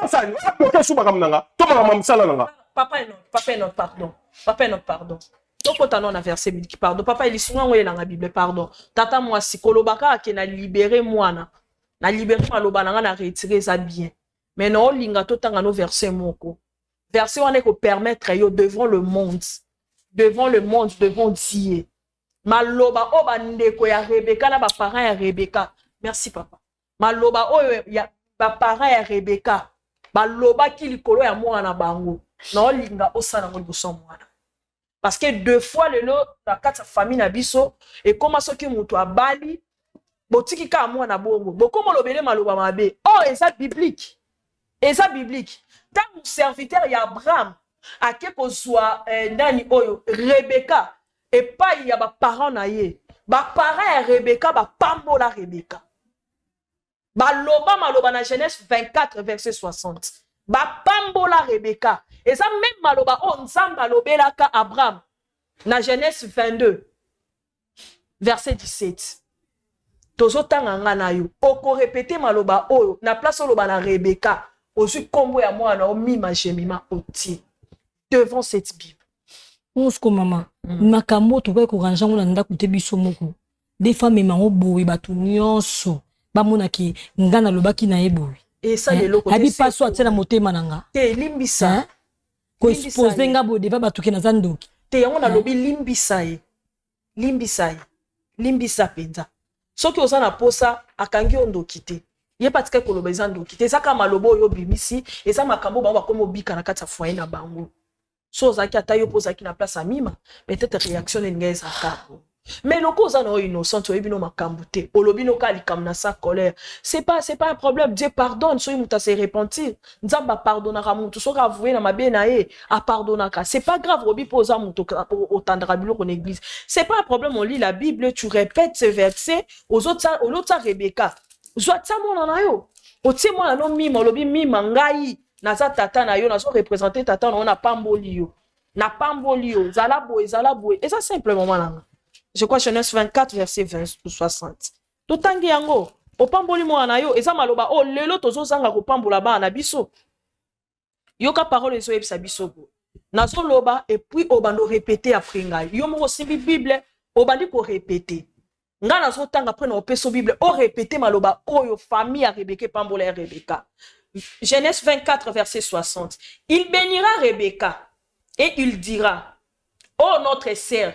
osani obloke su makambo na nga to makambo ya mosala na nga. Papa Enoch, papa Enoch, pardon, papa Enoch, pardon. Tokota no na verset biblique, pardon. Papa elisunga yango oyelanga Bible, pardon. Tata mwasi, koloba kaka ke na libere mwana, na libere maloba na nga na retire, eza bien, mais na olinga totanga no verset moko. Verset wana ekopermettre yo devant le monde, devant le monde, devant Dieu, maloba oyo bandeko ya Rebeka na baparent ya Rebeka. Merci papa. Maloba oyo ya baparent ya Rebeka balobaki likolo ya mwana na bango, na olinga osala yango liboso ya mwana, parce que deux fois lelo na kati ya famille na biso ekóma soki moto abali, botiki kaka mwana bongo, bokóma olobele maloba mabe. Oyo eza biblique, eza biblique. Ntango serviteur ya Abraham ake kozwa nani oyo Rebeka epai ya baparent na ye, baparent ya Rebeka bapambola Rebeka, baloba maloba na Genèse 24 verset 60. Bapambola Rebeka, eza même maloba oyo Nzambe alobelaka Abraham na Genèse 22 verset 17. Tozotanga nga na yo, okorepete maloba oyo na place oloba na Rebeka. Ozwi nkombo ya mwana omima Jemima, otie devant cette Bible. Mosiko mama, makambo oyo tokoki koranger yango na ndako te biso moko. Des fois mema yango boye, bato nyonso bamonaki nga nalobaki na ye boye. Esala eloko te. Abi paso atia na motema na nga. Te, limbisa. Koexpose nga boye devant bato ke naza ndoki. Te, yango nalobi, limbisa ye, limbisa ye, limbisa mpenza. Soki oza na posa akangi yo ndoki te, ye mpe atikaki koloba eza ndoki te, eza kaka maloba oyo obimisi, eza makambo bango bakomi obika na kati ya foyer na bango. So ozalaki ata yo mpo ozalaki na place ya mima, peut-être réaction nini ngai ezalaka. Mais loko oza na yo innocente, oyebi no makambo te, olobi no kaka likambo na sa colère. C'est pas, c'est pas un problème. Dieu pardonne soki moto ase repentir. Nzambe apardonnaka moto soki avoue na mabe na ye, apardonnaka. C'est pas grave obi mpo oza moto otandaka biloko na église. C'est pas un problème, on lit la Bible, tu répètes ce verset, ozotia olotia Rebecca. Zwa tia mwana na yo. Otie mwana no mima, olobi mima ngai naza tata na yo, nazo représenter tata na yo, napamboli yo. Napamboli yo, zala boye, zala boye. Eza simple mama na nga. Je crois Genèse 24 verset 20 60. Totangi yango. Opamboli mwana na yo, eza maloba oyo lelo tozozanga kopambola bana na biso. Yoka parole ezoyebisa biso boye. Nazoloba et puis obanda orépéter après ngai. Yo moko osimbi Bible, obandi korépéter. Ngai nazotanga après na opeso Bible, orépéter maloba oyo famille ya Rebecca epambola ya Rebecca. Genèse 24 verset 60. Il bénira Rebecca et il dira, ô notre sœur,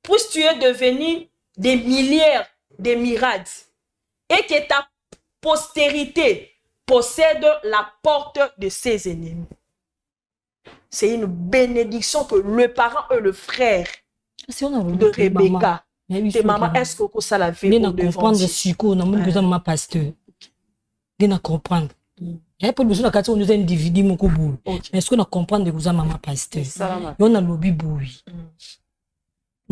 puisses-tu devenir des milliers de myriades et que ta postérité possède la porte de ses ennemis. C'est une bénédiction que le parent et le frère de Rebecca. Te maman, est-ce que ça la vie na comprendre sikoyo namoni koza mama pasteur nde na comprendre yaye mpo liboso na kati oyo oza individu moko boye, mais soki na comprendre koza mama pasteur, yo nalobi boye,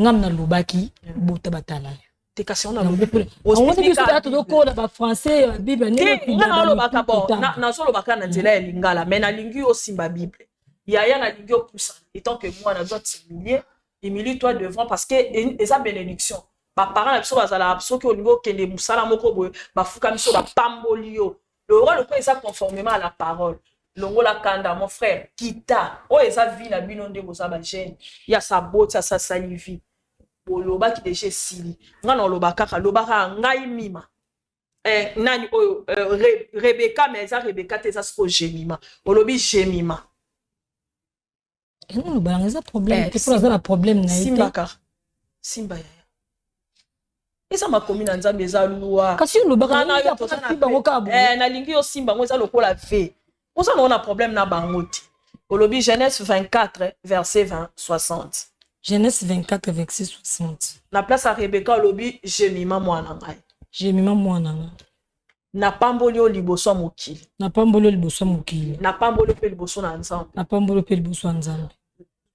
ngam nalobaki bota batala yo. Te kasi omoni biso kaka tozokola bafrançais ya bible. Nga nalobaka bon, nazolobaka na nzela ya lingala, mais nalingi osimba Bible yaya, nalingi opusana étant que mwana doit s'humilier. Humilie toi devant, parce que eza bénédiction. Baparent na biso bazalaka, soki olingi okende mosala moko boye, bafuka biso, bapamboli yo. Le roi lokola eza conformément à la parole. Longola kanda, mon frère, kita oyo eza vie na bino nde boza bajeune ya saboti asasali vie. Bolobaki deja, esili. Nga na oloba kaka, lobaka ngai mima eh, nani oyo eh, Re, Rebeka, mais eza Rebeka te, eza siko Jemima. Olobi Jemima. Yango lobalanga eza problème te, mpo naza na problème na ye te. Simba kaka, simba yaya, eza makomi na Nzambe, eza loi. Kasi yo olobaka bango kaka boye. Nalingi yo simba yango, eza lokola v oza nango na problème na bango te. Olobi Genèse 24 verset 20 60. Genèse 24 verset 60. Na place ya Rebeka olobi Jemima mwana ngai. Jemima mwana ngai. Napamboli yo liboso ya mokili. Napamboli yo liboso ya mokili. Napamboli yo mpe liboso na Nzambe. Napamboli yo mpe liboso ya Nzambe.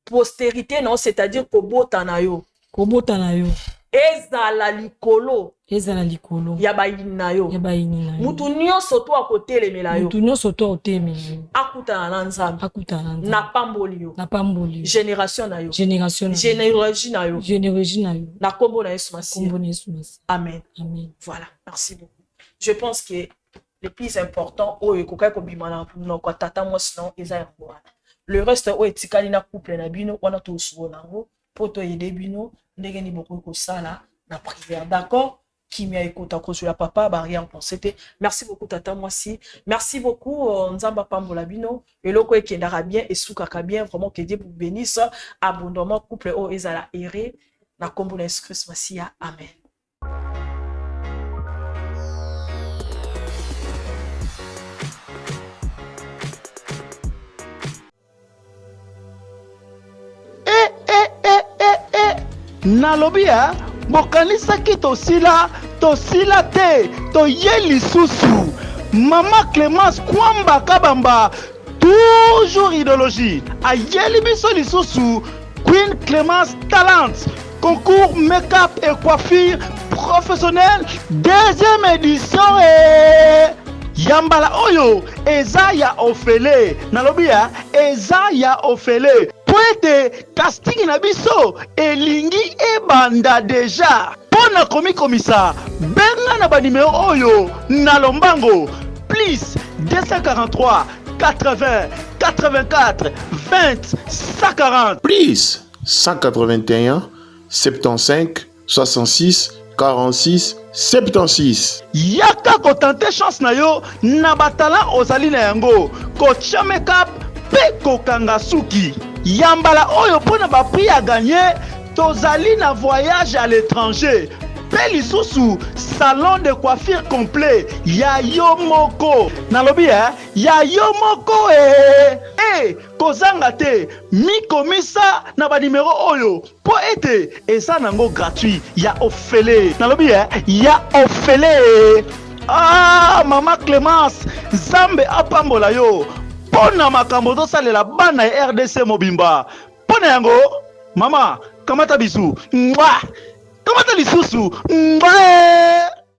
Postérité na yo, c'est-à-dire kobota na yo. Kobota na yo. Ezala likolo. Ezala likolo. Ya bayini na yo. Ya bayini na yo. Mutu nyonso to akotelemela yo. Mutu nyonso to akotelemela yo. Akutana na Nzambe. Akutana na Nzambe. Napamboli yo. Napamboli yo. Génération na yo. Génération na yo. Généalogie na yo. Généalogie na yo. Na kombo na Yesu Masiya. Kombo na Yesu Masiya. Amen. Amen. Voilà, merci beaucoup. Je pense que le plus important oyo ekokaki kobima na monoko ya tata mwasi na eza yango wana. Le reste oyo etikali na couple na bino wana, tosukola yango mpo toyede bino ndenge nini bokoki kosala na prière. D'accord, kimia ekota kozwela papa barrière pensé te. Merci beaucoup tata mwasi, merci beaucoup. Nzambe apambola bino. Eloko ekendaka bien esukaka bien. Vraiment, que Dieu vous bénisse abondamment. Couple oyo ezala ere na nkombo na Yesu Christ Masiya, amen. Eh, eh, eh, eh, eh. Nalobi ya bokanisaki tosila, tosila te, toye lisusu. Mama Clemence Kwamba Kabamba, toujours idéologie, ayeli biso lisusu Queen Clemence Talent concours make-up et coiffure professionnel deuxième édition. E ya mbala oyo eza ya ofele, nalobi ya eza ya ofele mpo ete casting na biso elingi ebanda deja. Mpo na komikomisa, benga na banimero oyo na lombango: plus 243 80 84 20 140. Plus 181 75 66 46 76. Yaka kotante chance na yo na batala ozali na yango, kotya makeup mpe kokanga suki. Ya mbala oyo mpo na baprix ya gagner, tozali na voyage à l'étranger mpe. Mpe lisusu salon de coiffure complet ya yo moko. Nalobi eh, ya yo moko eh. Eh, kozanga te, mikomisa na ba numero oyo mpo ete eza nango gratuit ya ofele. Nalobi eh, ya ofele. Ah, mama Clemence, Nzambe apambola yo mpo na makambo ozosalela bana ya RDC mobimba. Mpo na yango, mama, kamata bisu. Mwah! Kamata lisusu. Mwah!